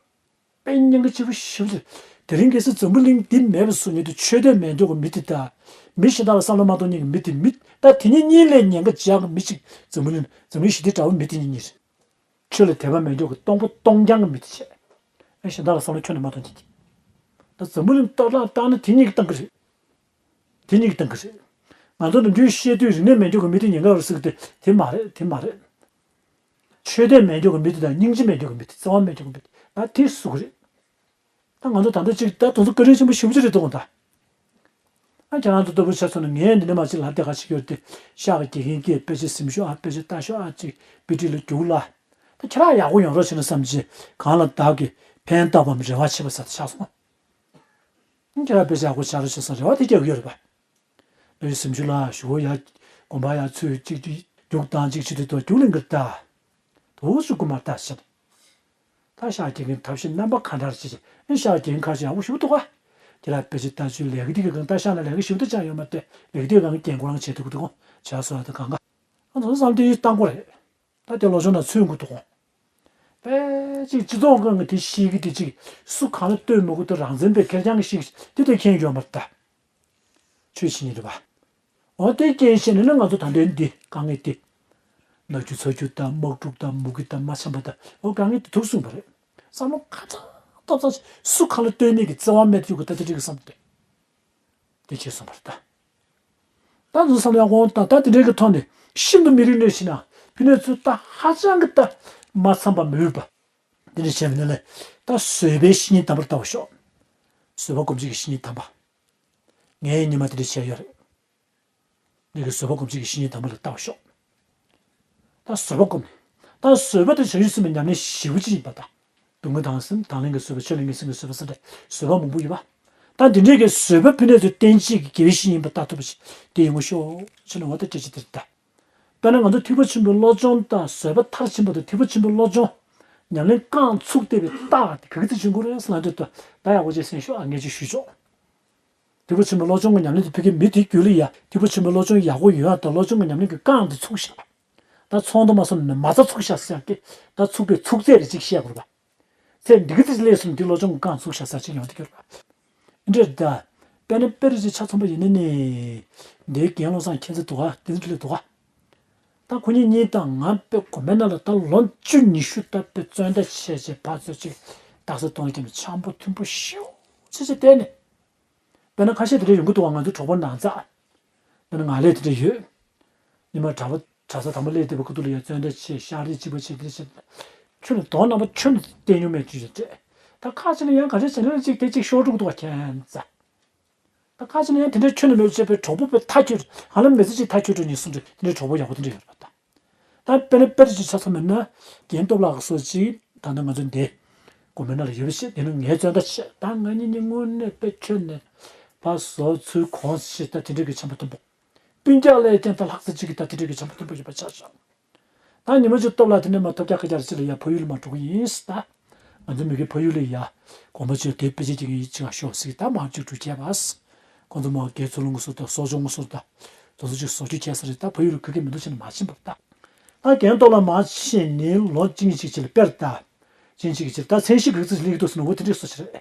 དཔེ་ཉེན་ཁ་ཆེན་པོ་ཞེ་པོ་ཅིག་རེད། དེ་རིང་ཁ་སང་འཛམ་བུ་གླིང་འདི་མེད་པ་བཟོ་མཁན་དེ་ཆོས་དད་མེད་མཁན་གྱི་མི་དེ་དང་། མི་གཞན་དག་ལ་བསམ་བློ་མ་གཏོང་མཁན་གྱི་མི་དེ་མི་ད་དེ་གཉིས་གཉིས་ལས་ཉེན་ཁ་ཆེ་ཡག་གི་མི་གཅིག་འཛམ་བུ་གླིང་འཛམ་གླིང་ཞི་བདེ་དྲག་པོའི་མི་དེ་གཉིས་གཉིས་རེད། ཆོས་ལ་དད་པ་མེད་མཁན་གྱི་སྟོང་པ་སྟོང་རྐྱང་གི་མི་དེ་བྱས། ཨེ་གཞན་དག་ལ་བསམ་བློ་ཁྱོན་ནས་མ་གཏོང་མཁན་གྱི། ད་འཛམ་བུ་གླིང་སྟོང་བཏང་ན་དེ་གཉིས་ཀྱིས་བཏང་གི་རེད། དེ་གཉིས་ཀྱིས་བཏང་གི་རེད། ང་ཚོ་ནམ་རྒྱུན་བཤད་དུས་རིག་གནས་མེད་མཁན་གྱི་མི་དེ་ཉེན་ཁ་ཡོད་རེད་ཟེར་གི་དེ་དེ་མ་རེད་དེ་མ་རེད། ཆོས་དད་མེད་མཁན་གྱི་མི་དེ་དང་སྙིང་རྗེ་མེད་མཁན་གྱི་མི་དེ་བརྩེ་བ་མེད་མཁན་གྱི་མི་དེ་ང་དེ་ཟེར་གི་རེད། ད་ང་ཚོ་ད་ལྟ་ཅིག་ད་དེ་ཚོ་བཀའ་དྲིན་ཆེན་པོ་ཞེ་པོ་ཅིག་རེད་འདུག་ད། ཨ་ཁྱེད་རང་ཚོ་ལྟ་བུ་ཆ་མཚོན་ན་ངས་འདི་ནས་མར་ཅིག་ལབ་བསྡད་ག་ཅིག་ཡོད་དེ་ཤག་གི་དགེ་རྒན་གྱིས་དཔེ་ཆ་གཟིམ་ཤོག་ཨ་དཔེ་ཆ་ལྟ་ཤོག་ཨ་ཅིག་དཔེ་ཁྲིད་ལ་རྒྱུགས་ལ། ད་ཁྱེད་རང་ཡག་པོ་ཡོང་རོགས་བྱས་ན་བསམ་བྱས་གང་ལ་བདག་གིས་ ཕན་བཏགས་པའམ་རེ་བ་བྱེད་པ་ཟེར་ཆགས་སོང་། ཁྱེད་རང་དཔེ་ཆ་ཡག་པོ་ཆགས་རོགས་བྱེད་སོང་རེ་བ་དེ་རྒྱག་གི་ཡོད་རེད་པ། ལོ་ཡི་སེམས་ཤུགས་ལ་ཞུ་བོ་ཡ། དགོན་པ་ཡ་ཚུད་གཅིག་གཅིག་རྒྱུགས་དང་གཅིག་བྱེད་དུས་དོ་རྒྱུགས་ལེན་གི་ལྟ། དུ་སུ་ཀུ་མར་ལྟ་ཟེར། ད་ཤག་རྒྱག་མཁན་ཐབས་ཤེས་རྣམ་པ་ག་འདྲ་ཞིག་ཨེ་ཤག་རྒྱག་མཁན་ཁ་ཤས་ཡག་པོ་ཞུ་འདུག་ག་ཁྱེད་རང་དཔེ་ཆ་ལྟ་ཆུའི་ལས་ཀ་འདི་གི་སྒང་ད་ཤག་ན་ལས་ཀ་ཞུ་འདུག་ཅང་ཡོད་མ་རེད། ལས་ཀ་འདི་གི་སྒང་རྒན་ཁོ་རང་བྱེད་ཐུབ་ཀྱི་འདུག་ག་བྱ་སོ་ཡ་ད་གང་ག་ང་ཚོ་བསམ་དེ་ཡིས་བཏང་དགོས་རེད། ད་དེ་ལོ་ཆུང་ན་ཚུད་འགོ་འདུག་ག་དཔེ་ཅིག་སྤྱི་ཚོགས་སྒང་གི་དེ་ཤེས་ཀྱི་དེ་ཅིག་སུ་གང་ལ་ལྟོས་མི་དགོས་དེ་རང་བཙན་པའི་ཁེར་རྐྱང་གི་ཤེས་ཀྱི་དེ་དེ་མཁྱེན་ཡོད་མ་རེད་ད། ཆོས་བྱེད་ཉིན་རེད་པ། འོ་དེ་རྐྱེན་བྱས་ནས་ནི་ང་ཚོ་ད་ལྟའི་འདི་དཀའ་ངལ་དེ། ནག་ཆུ་ཚ་ཆུ་དང་དམག་འཁྲུག་དང་མུ་གེ་དང་མ་འཆམ་པ་དང་འོ་དཀའ་ངལ་དེ་ཐུག་སོང་བ་རེད། བསམ་བློ་ཁ་ཚ་ཏོག་ཙམ་སུ་གང་ལ་ལྟོས་ནས་ཀྱི་བརྩེ་བ་མེད་དུ་གི་ད་དེ་འགྲིག་གི་བསམ་སྟེ། དེ་བྱས་སོང་བ་རེད་ད། ད་དུང་བསམ་བློ་ཡག་པོ་བཏང་ད་དེ་འདྲའི་གི་ཐོག་ནས་ཤིན་ཏུ་མི་རིགས་གནས་ཤིང་ན་ཕི་ནས་ཚུར་ད་ཧ་ཅང་གི་ད་མ་འཚམ་པ་མི་འོས་པ། དེ་འདྲ་བྱས་པ་ནི་ལས་ད་བཟོད་པའི་བཤེས་གཉེན་དམ་པར་ལྟ་བར་ཤོག་བཟོད་པ་སྒོམ་བྱེད་ཀྱི་བཤེས་གཉེན་དམ་པ། ངས་ཉི་མ་དེ་འདྲ་བྱས་ཡོད་རེད། ངེད་ཀྱི་བཟོད་པ་སྒོམ་བྱེད་ཀྱི་བཤེས་གཉེན་དམ་པ་ལ་ལྟ་བར་ཤོག་ད་བཟོད་པ་སྒོམ་ནས། ད་བཟོད་པ་དེ་བྱང་ཆུབ་སེམས་དཔའི་ཉམས་ལེན་ཞེ་པོ་ཅིག་ཡིན་པ་དང་། སྡུག་བསྔལ་དང་སེམས་དང་ལེན་གྱི་བཟོད་པ་ཆོས་ལེན་གྱི་སེམས་ཀྱི་བཟོད་པ་ཟེར་ཏེ་བཟོད་པ་མང་པོ་ཡོད་པ། ད་འདི་འདྲའི་གི་བཟོད་པ་ཕུལ་ནས་ཚུལ་བསྟན་བྱེད་ཀྱི་དགེ་བའི་བཤེས་གཉེན་ཡིན་པ་ལྟ་ཐུབ་པ་ཞིག་དེ་ཡོང་ངོ་ཤོག་ཅེས་ནས་འོ་ད་སྐད་ཆ་དེ་རེད་ད། དཔེར་ན་ང་ཚོ་ཐེག་པ་ཆེན་པོའི་བློ་སྦྱོང་དང་བཟོད་པ་མཐར་ཕྱིན་པ་དང་ཐེག་པ་ཆེན་པོའི་བློ་སྦྱོང་ཉམས་ལེན་རྐང་ཚུགས་བསྡད་པའི་རྟགས་དེ་ག་གི་ཚེ་བྱུང་དགོས་རེད་ཟེར་ན་འདི་ལྟ་ད་ཡག་པོ་བྱས་གསན་ཤོག་ཨ་ངས་ཅིག་ཞུས་ཆོག་ཐེག་པ་ཆེན་པོའི་བློ་སྦྱོང་གི་ཉམས་ལེན་དེ་ཕ་གི་མི་དེའི་རྒྱུད་ལ་ཡ་ཐེག་པ་ཆེན་པོའི་བློ་སྦྱོང་ཡག་པོ་ཡོད་ཡ་དང་བློ་སྦྱོང་གི་ཉམས་ལེན་གྱི་རྐང་དེ་ཚུགས་ཤག་ད་ཚོང་དུ་མ་སོང་ནས་མ་རྩ་ཚུགས་ཤག་ཟེར་ཡག་གི་ད་ཚུགས་པའི་ཚུགས་ཚད་རེ་ཅིག་བཤད་དགོས་པ། ཚེ་འདི་ག་ཚེ་སླེབས་སོང་འདི་བློ་སྦྱོང་གི་རྐང་ཚུགས་ཤག་ཟེར་ཅིག་ཡོང་དེ་གྱུར་པ། འདྲེ་ད། དཔེར་ན་དཔེ་རིས་ཅིག་ཆ་ཚང་པ་ཡིན་ན་ནི། འདིའི་རྒན་བློ་བཟང་མཁྱེན་བརྩེ་འདུག་ག་བསྟན་འཛིན་ལགས་འདུག་ག་ད་ཁོ་གཉིས་གཉིས་དང་ང་དཔེ་གོ་མེད་ན་ལ་ད་ལོ་བཅུ་ཉི་ཤུ་ད་དཔེ་བཙོན་ད་བྱས་བྱས་ཕར་ཚུར་ཅིག་རྟགས་གསལ་གཏོང་ཡ་ཁྱེད་ཆམ་པོ་མཐུན་པོ་ཤིའུ་ཆེ་ཆེ་བལྟས་ནས། དཔེར་ན་ཁ་ཤས་དེ་འདྲ་ཡོང་གི་འདུག་ག་ང་ཚོའི་གྲོགས་པོ་ནང་ཚ། དཔེར་ན་ང་ལས་དེ་འདྲ་ཡོད། ཉི་མ་གྲྭ་པ་གྲྭ་ས་དང་པོ་སླེབས་བསྡད་པའི་ཁུ་ཐུག་ལ་ཡ་བཙོན་ད་བྱས་ཤག་རེས་གཅིག་པ་བྱས་དེ་འདྲ་བྱས། ཁྱོད་ནི་དོན་རྣམ་པ་ཁྱོད་ནི་བལྟས་མྱོང་མེད་ཅུ་ཡོད་དེ། ད་ཁ་ཅིག་ནི་ཡང་ག་རེ་བྱས་ན་ཅིག་དེ་ཅིག་ཤོར་འགྲོ་གི་འདུག་ག་ཁྱེད་ཚ། ད་ཁ་ཅིག་ནས་ཡང་དེ་འདྲའི་ཁྱོན་ནས་མེད་པ་བྱས་པའི་གྲོགས་པོ་དཔེ་མཐའ་འཁྱོལ། ཧ་ལམ་མི་ཚེ་གཅིག་མཐའ་འཁྱོལ་འགྲོ་ཉེན་སྲུང་འདྲ་དེ་འདྲའི་གྲོགས་པོ་ཡག་པོ་དེ་འདྲ་ཡོད་རེད་པ། ད་དཔེར་ན་དཔེར་བརྗོད་ཆ་ཚང་མིན་ན། རྒན་སྟོབས་ལགས་སོགས་ཅིག་ད་ལྟ་ང་ཚོ་འདི། གོ་མེད་ན་ལ་ཡོད་པ་ཞིག་དེ་ནི་ངའི་བཙོན་ད་ཆེ་ད་ང་གཉིས་གཉིས་དངོས་གནས་དཔེ་ཁྱོན་ནས། ཕ་བཟོ་ཚུལ་གོང་ཞིག་ད་དེ་འདྲའི་གི་ཆམ་པ་མཐུན་པོ། སྤུན་ཀྱག་ལས་ཀྱང་ད་ལྷག་ཙམ་ཅིག་གི་ད་དེ་འདྲའི་གི་ཆམ་པ་མཐུན་པོ་ཡོད་པ་ཆགས་ཤག་ད་ཉི་མ་གཅིག་སྟོབས་ལགས་དེ་ནས་མ་ཐོབ་རྒྱག་ཁ་རྒྱག་ཅིག་ལ་ཡ་ཕ་ཡུལ་ལ་མ་འགྲོ་གི་ཡིན་ཟེར་ད། ང་ཚོ་མི་གི་ཕ་ཡུལ་ལ་ཡ། དགོན་པ་ཚོས་དེ་དཔེ་ཆ་ཅིག་ཡིན་ཅིག་ཤོག་ཟིག་ད་མར་ཅིག་འགྲོ་བྱས་པ། ཁོང་ཚོ་མ་རྒྱལ་ཚུལ་ལུང་སོ་ད་གསོ་སྦྱོང་སོ་ད། དེ་ཚོ་ཅིག་བཟོ་རྒྱུ་བྱས་ས་རེད་ད་ཕ་ཡུལ་ལ་ཁུར་གི་མི་འདུག་ཕྱིན་ནས་མ་ཕྱིན་པར་ད། ད་རྒན་སྟོབས་ལགས་མ་ཕྱིན་ནས་ལོ་གཅིག་གཉིས་ཅིག་ཅིག་ལ་དཔེར་ད། གཅིག་གཉིས་ཅིག་ཅིག་ད་མཚན་གཞི་ག་ཚོད་སླེབས་ཀྱི་འདུག་ཟེར་ན་འོ་དེ་འདྲའི་བཟོ་ཅིག་རེད།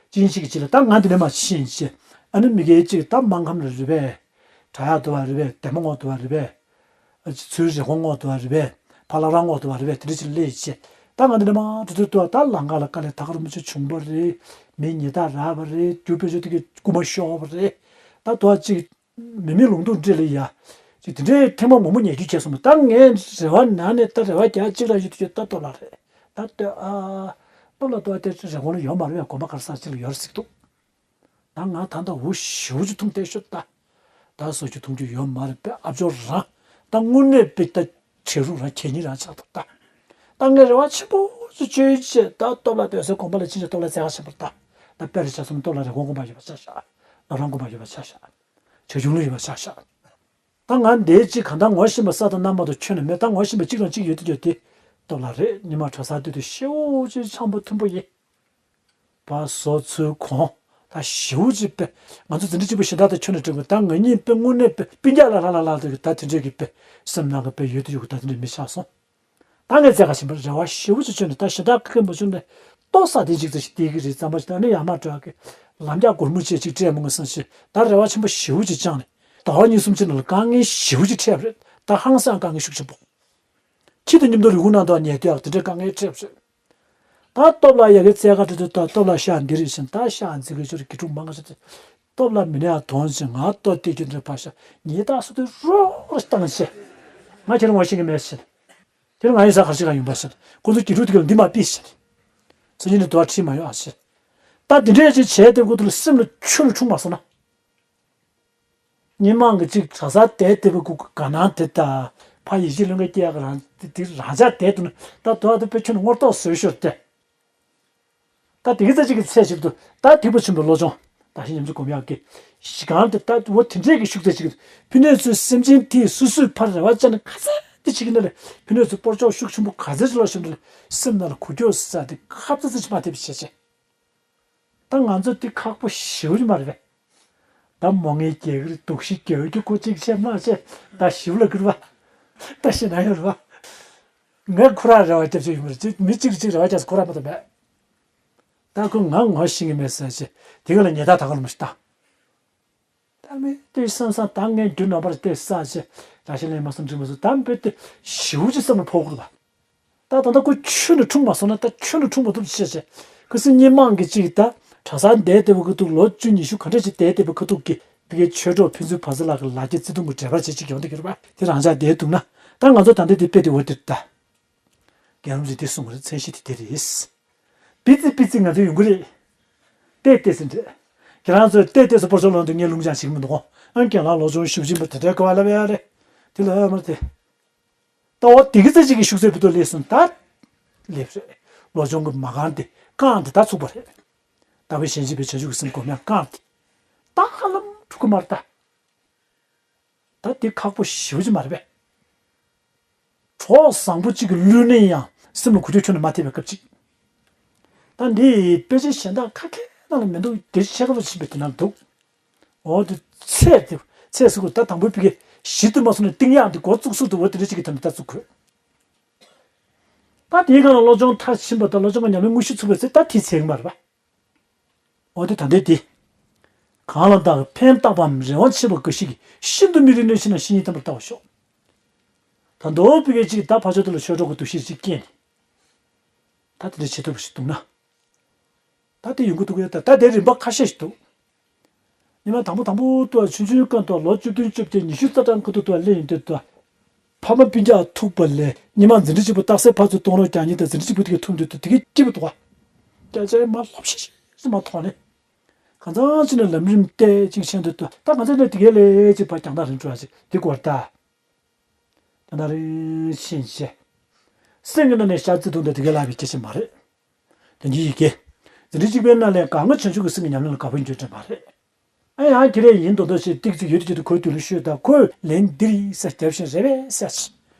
གཅིག་གཉིས་ཅིག་གི་རྗེས་ལ་ད་ང་འདི་ནས་མར་ཕྱིན་བྱས། ཨ་ནི་མི་སྒེར་གཅིག་ད་སྨར་ཁམས་ལ་རེད་པས། བྲག་གཡག་འདུག་པ་རེད་པས། འདན་མ་ངོགས་འདུག་པ་རེད་པས། ཨ་ཅེ་ཚུལ་རི་ཀོན་ངོགས་འདུག་པ་རེད་པས། ཕ་བླ་བྲང་ངོགས་འདུག་པ་རེད་པས་དེ་འདྲ་ཅིག་སླེབས་བྱས། ད་ང་འདི་ནས་མར་འགྲོ་དུས་འདུག་པ་ད་ལམ་ཁ་ལ་དཀའ་ལས་ད་ག་རུ་མི་ཆོ་བྱུང་པ་རེད། མི་ཉེས་དག་རག་པ་རེད་རྒྱུ་དཔེ་ཆོ་དེ་གི་རྐུ་མ་ཤོར་བ་རེད། ད་འདུག་པ་ཅིག་མི་མེད་ལུང་སྟོང་འདྲེ་ལ་ཡ། ཅིག་དེ་འདྲའི་ཐེངས་མ་མང་པོ་ཉལ་རྒྱུ་བྱས་སོང་པ་ད་ངས་རེ་བ་ནང་ནས་ད་རེ་བ་རྒྱག་གཅིག་ལ་ཡོད་དུས་ད་སྟོབས་ལགས་རེད། ད་ལྟོས་ཨ། སྟོབས་ལགས་ལྟོས་དེ་རེ་བ་ལ་ཡོད་མ་རེད་པས་དགོན་པ་ག་རེ་ས་ཅིག་ལ་ཡོད་རེད་ཟེར་གི་འདུག་ད་ང་ད་ལྟ་འུ་ཞེ་པོ་ཅིག་འཐུང་བསྡད་ཤོག་ད། ད་བཟོ་རྒྱུ་འཐུང་རྒྱུ་ཡོད་མ་རེད་པས་ཨ་ཅོ་རང་། ད་དངོས་གནས་པའི་ད་བྲེལ་རུ་རང་གད་སྙིགས་རང་ཆགས་འདུག་ད། ད་ངས་རེ་བ་ཆེན་པོ་ཞིག་བཅོལ་བྱས་ད་སྟོབས་ལགས་སྡོད་སའི་དགོན་པ་ལ་ཕྱིན་བྱས་སྟོབས་ལགས་བཙལ་ག་ཕྱིན་པ་རེད་ད། ད་དཔེ་རེ་ཆ་སོང་སྟོབས་ལགས་རི་ཀོན་དགོན་པ་ཡོད་པ་ཆ་བཞག་བླ་བྲང་དགོན་པ་ཡོད་པ་ཆ་བཞག་བྱ་ཁྱུང་ལ་ཡོད་པ་ཆ་བཞག་ད་ང་འདིའི་གཅིག་གང་ལྟར་ངོ་ཤེས་པ་ས་དང་གནམ་མ་གཏོགས་ཁྱོན་ནས་མེད་ད་ངོ་ཤེས་པ་གཅིག་རང་གཅིག་ཡོད་དུས་ཡོད་དེ། སྟོབས་ལགས་རེད་ཉི་མ་གྲྭ་སར་སྡོད་དུས་ཤེའུ་ཅིག་ཆམ་པོ་མཐུན་པོ་ཡིན། པ་བཟོ་ཚུལ་གོང་ད་ཞེའུ་ཅིག་དཔེ། ང་ཚོ་འཛིན་གྲྭ་གཅིག་པ་གཞན་དག་དང་ཁྱོན་ནས་འགྲིག་པ་ད་ང་གཉིས་དཔེ་དངོས་གནས་དཔེ་སྤུན་ཀྱག་ལ་ལ་ལ་ལ་ད་དེ་འདྲས་ཀྱི་དཔེ་སེམས་ནང་གི་དཔེ་ཡོད་དུ་ཡོད་གི་ད་དེ་འདྲས་མི་ཆགས་སོང་། ད་ངས་བཙལ་ག་ཕྱིན་པར་རེ་བ་ཞེ་པོ་ཅིག་བཅོལ་ནས་ད་ཞེ་དྲག་ཁ་ཁ་མ་བྱུང་ནས་ལྟོ་ཟ་དེ་འཇིག་ཚ་ཞིག་བལྟས་ཀྱི་རེད་རྩམ་པ་ཞིག་ད་ནི་ཡར་མར་འགྲོ་ཡག་གི་ལམ་རྒྱགས་སྒོར་མོ་བཅས་ཅིག་སྤྲད་མོ་ངོ་བསམ་ཞིག་ད་རེ་བ་ཆེན་པོ་ཞེ་པོ་ཅིག་བཅངས་ནས་ཟླ་བ་གཉིས་གསུམ་ཅིག་ནང་ལ་དཀའ་ངལ་ཞེ་པོ་ཅིག་འཕྲད་པ་རེད་ད་ཧང་སང་དཀའ་ངལ་ཤུགས་ཆེན་པོ། ཁྱི་དང་མཉམ་དུ་རི་ཁུང་ནང་དུ་ཉལ་དུས་ཡག་དེ་འདྲའི་དཀའ་ངལ་འཕྲད་པ་རེད། ད་སྟོབས་ལགས་ཡ་གི་རྩལ་ཁ་དེ་དུ་ད་སྟོབས་ལགས་ཤག་འདི་རེད་ཟེར་ད་ཤག་འཛིན་གི་ཆུ་རུ་གི་ཕྲུག་མང་ང་ཞིག་སྟོབས་ལགས་མི་ནས་ཡང་དོན་ཆེ་ང་ལྟོ་སྟེར་རྒྱུ་འདྲ་ཕ་ཤག་ཉེས་རྟགས་སུ་དུ་རོགས་རོགས་བཏང་ཆེ། ང་ཁྱེད་རང་ངོ་ཤེས་ཀྱི་མེད་ཟེར། དེར་ང་ཡིན་ས་གར་ཞིག་ག་ཡོང་པ་ཟེར། ཁོ་ཚོ་གི་ཕྲུག་དེ་ག་ལ་འདི་མ་ཕིས་ཟེར། སང་ཉིན་ནས་དུ་བ་ཁྲིད་མ་ཡོང་ཨ་ཟེར། ད་འདི་འདྲས་ཅིག་བྱས་ཏེ་ཁོ་ཚོ་ལ་སེམས་ལ་ཆུ་རུ་འཁྲུངས་མ་སོང་ན། སྔོན་མ་གི་ཅིག་གྲྭ་སར་བསྡད་བསྡད་པའི་སྐུ་དགའ་སྣང་དེ་དང་ཕ་ཡེ་ཤེས་ཀླུ་མཁར་སྐྱེ་གི་རང་དེ་དེ་རང་ཅག་བསྡད་འདུག་ན་ད་དུ་བ་དེ་དཔེ་ཁྱོན་ནས་སྔོ་ཏོག་བཟོས་ཤོར་ཏེ། ད་དེ་གི་ཙམ་ཅིག་གི་ཚད་ཅིག་ཏུ་ད་སྡིག་པ་ཆེན་པོའི་བློ་སྦྱོང་། བདག་གཞན་ཉམས་སུ་སྒོམ་ཡག་གི་གཞི་རྐང་དེ་ད་འོ་དེ་འདྲས་ཀྱི་ཤུགས་ཚད་ཅིག་གི་ཕི་ནས་ཚུར་སེམས་ཅན་དེས་སོ་སོའི་ཕར་རེ་བ་བཅངས་ནས་ག་ཚད་དེ་བྱེད་ཀྱི་ན་ལས་ཕི་ནས་ཚུར་སྤོར་ཆོག་ཤུགས་ཆེན་པོ་ག་ཚད་ཅིག་ལ་ཤོར་ན་ལས་སེམས་ནང་ལ་འགུལ་སྐྱོད་ཟེར་དེ་ཁ་ཚ་ཚ་ཅིག་མ་ཐེབས་པ་བྱས་བྱས། ད་ང་ཚོ་འདི་ཁག་པོ་ཞེ་པོ་ཅིག་མ་རེད་པས། ད་མོ་ངའི་རྒྱལ་གྱི་རེད། སྡུག་ཤི་རྒྱལ་གྱི་ཁོ་གཅིག་བྱས་མ་བྱས་ད་ཞིབ་ལ་གུར་བ། ད་ཤི་ན་ཡོད་རེད་པ། ངས་ཁོ་རང་རེ་བ་རྒྱབ་ཆོག་ཡོད་མ་རེད། ཅི་མི་གཅིག་གཅིག་རེ་བ་རྒྱབ་ས་ཁོ་རང་མ་གཏོགས་མེད། ད་ཁོ་ང་ངོ་ཤེས་ཀྱི་མེད་ཟེར་བྱས་དེ་ག་ལ་ཉེས་ད་ད་ག་ལ་མི་ཤི་ད། ད་མི་དེ་བསམ་བསམ་ད་ངས་རྒྱུ་ནོར་པར་དེ་བསགས་བྱས་ད་ཤི་ལས་མ་སོང་འགྲིག་མ་སོང་ད་འབོད་དེ་ཞེ་པོ་ཅིག་བསམ་བློ་ཕོག་གི་འདུག་པ། ད་ད་ལྟ་ཁོ་ཆོས་ནི་འཁྲུངས་མ་སོང་ན་ད་ཆོས་ནི་འཁྲུངས་མ་ཐུབ་ཅེས་བྱས། ཁ་སང་སྔོན་མ་གི་ཅིག་ད་གྲྭ་སར་བསྡད་བསྡད་པའི་ཁ་ཐུག་ལོ་བཅུ་ཉི་ཤུ་ག་འདྲ་ཅིག་བསྡད་བསྡད་པའི་ཁ་ཐུག་གི་བི་ཀའི་ཆོས་གྲོགས་ཕུན་ཚོགས་ཕ་ཚ་ལགས་ཀྱི་ལ་རྒྱ་བརྩེ་དུང་གི་འབྲེལ་བ་བྱེད་ཅིག་ཡོང་བསྡད་ཀྱི་རེད་པ། དེ་རང་ཅག་བསྡད་འདུག་ན་ད་ང་ཚོ་ད་ལྟ་དེ་དཔེ་དེ་འོ་དེ་ད། རྒན་རབས་ཅིག་དེ་གསུང་བ་རེད། མཚན་གཞི་དེ་དེ་རེད། པི་ཙི་པི་ཙི་ང་ཚོ་ཡོང་གི་རེད། ཏེ་ཏེ་ཟེར་འདྲ། ཁྱེད་རང་ཚོས་ཏེ་ཏེ་སུ་སྤོར་ཆོག་ལོན་དུ་ངས་ལུང་ཅང་ཞིག་མི་འདུག་གོ་ཨང་རྒན་ལགས་ལོ་ཆུང་ཞུ་བཞིན་པ་དེ་འདྲའི་ཀ་བ་ལབ་ཡ་རེད། དེ་ལ་ཨ་མར་དེ། ད་འོ་དེ་གི་ཙི་ཅིག་གི་ཤུགས་ཚད་བུ་ཏོ་ལས་སོང་ད། ལེབ་རེད། ལོ་ཆུང་གི་མ་གང་དེ་རྐང་དེ་ད་ཚུགས་པ་རེད། ད་བའི་ཞན་ཅིག་པའི་བྱ་ཆུ་གི་སེམས་གོ་མེད་རྐང་དེ། ད་ཧ་ལམ་འཁྲུག་གི་མར་ད། ད་དེ་ཁག་པོ་ཞེ་པོ་ཅིག་མ་རེད་པས། གྲོགས་བཟང་པོ་གཅིག་གི་བསླུས་ནས་ཡང་སེམས་ལ་འགུལ་སྐྱོད་ཁྱོན་ནས་མ་ཐེབས་པའི་སྐབས་ཅིག་ད་འདི་དཔེ་ཆ་གཞན་དག་ཁ་ཁའི་ནང་ལ་མི་འདུག་དེ་ཆེ་ཁ་ལ་ཕྱིན་པའི་དེ་ནང་འདུག་འོ་དེ་ཚད་དེ་ཚད་ཟེར་དགོས་ད་དང་པོའི་ཕི་གེ་གཞི་དུ་མ་སོང་ནས་གཏིང་ཡག་འདི་འགོ་བཙུགས་སུ་དུ་འོ་དེ་འདྲ་གཅིག་གི་དོན་དུ་ད་བཙུགས་དགོས། ད་དེའི་སྒང་ལ་བློ་སྦྱོང་མཐར་ཕྱིན་པ་དང་བློ་སྦྱོང་གི་ཉམས་ལེན་དངོས་གཞི་ཚུགས་པའི་ཚེ་ད་དེ་ཚད་མ་རེད་པ། འོ་དེ་ད་ལྟའི་དེ། གང་ལ་བདག་གིས་ཕན་བཏགས་པའམ་རེ་བ་ཆེ་བ་འགའ་ཞིག་གིས་ཤིན་ཏུ་མི་རིགས་གནོད་ཕྱིར་ན་བཤེས་གཉེན་དམ་པར་ལྟ་བར་ཤོག་ད་མདོ་བོ་ཕི་གེ་གཅིག་ད་ཕར་ཕྱོགས་དེ་ལ་ཆོས་གྲོགས་ཀྱི་འདུ་ཤེས་ཅིག་སྐྱེས་ནས། ད་དེ་འདྲ་བྱེད་ཐུབ་པ་ཞིག་འདུག་ན། ད་དེ་ཡོང་གི་འདུག་གས་ད་ད་དེ་རིམ་པ་ཁ་ཤས་ཤིག་འདུག་ཉི་མ་དང་པོ་དང་པོ་དུ་ཆུང་ཆུང་སྐབས་དུ་ལོ་བཅུ་བདུན་བཅོ་བརྒྱད་ཉི་ཤུ་རྩ་གྲངས་ཁུ་ཐུག་ཏུ་སླེབས་ཡོང་དུས་དུ། ཕ་མ་སྤུན་ཀྱག་ཐུག་པ་ལས་ཉི་མ་འཛིན་གྲྭ་གཅིག་པུ་རྟགས་གསལ་ཕར་ཚུར་གཏོང་རོགས་རྒྱག་ཉིན་དང་འཛིན་གྲྭ་གཅིག་པུ་དེ་གས་ཐུག་འདུག་དུ་དེ་གས་སྐྱིད་པོ་འདུག་བ། སྐད་ཆ་མ་ལྷོབ་ཤིག་ཤིག་མ་ཐོག་ནས། གང་ཚང་ཅི་ནས་ལམ་རིམ་བལྟས་ཅིག་ཆེན་དུ་དུ་ད་གང་ཚང་ནས་དེ་གས་ལས་ཅིག་ཕར་རྒྱང་ཐག་རིང་འགྲོ་ཡ་ཅིག་དེ་སྐོར་ད། རྒྱང་ཐག་རིང་ཕྱིན་ཆད། སེམས་ཀྱི་ནང་ནས་ཤ་ཚ་དུང་དང་དེ་གས་ལབ་པའི་སྐད་ཆ་མ་རེད། དོན་གྱི་ཡི་གེ། འཛིན་གྲྭ་གཅིག་པའི་ནང་ལས་གང་ག་བྱང་ཆུབ་ཀྱི་སེམས་ཀྱི་ཉམས་ལེན་ལ་དགའ་པོ་འགྱུར་དྲན་པ་རེད། ཨ་ཡང་ཁྱེད་རས་ཡིན་མདོག་མདོག་བྱས་ཏིག་ཙི་ཡོད་དུ་ཡོད་དུ་ཁོའི་དུས་ལ་ཤོད་དང་ཁོས་ལན་འདི་རེད་ཟེར་རྒྱབ་བཞིན་རེད་པས་ཟེར་ཅི།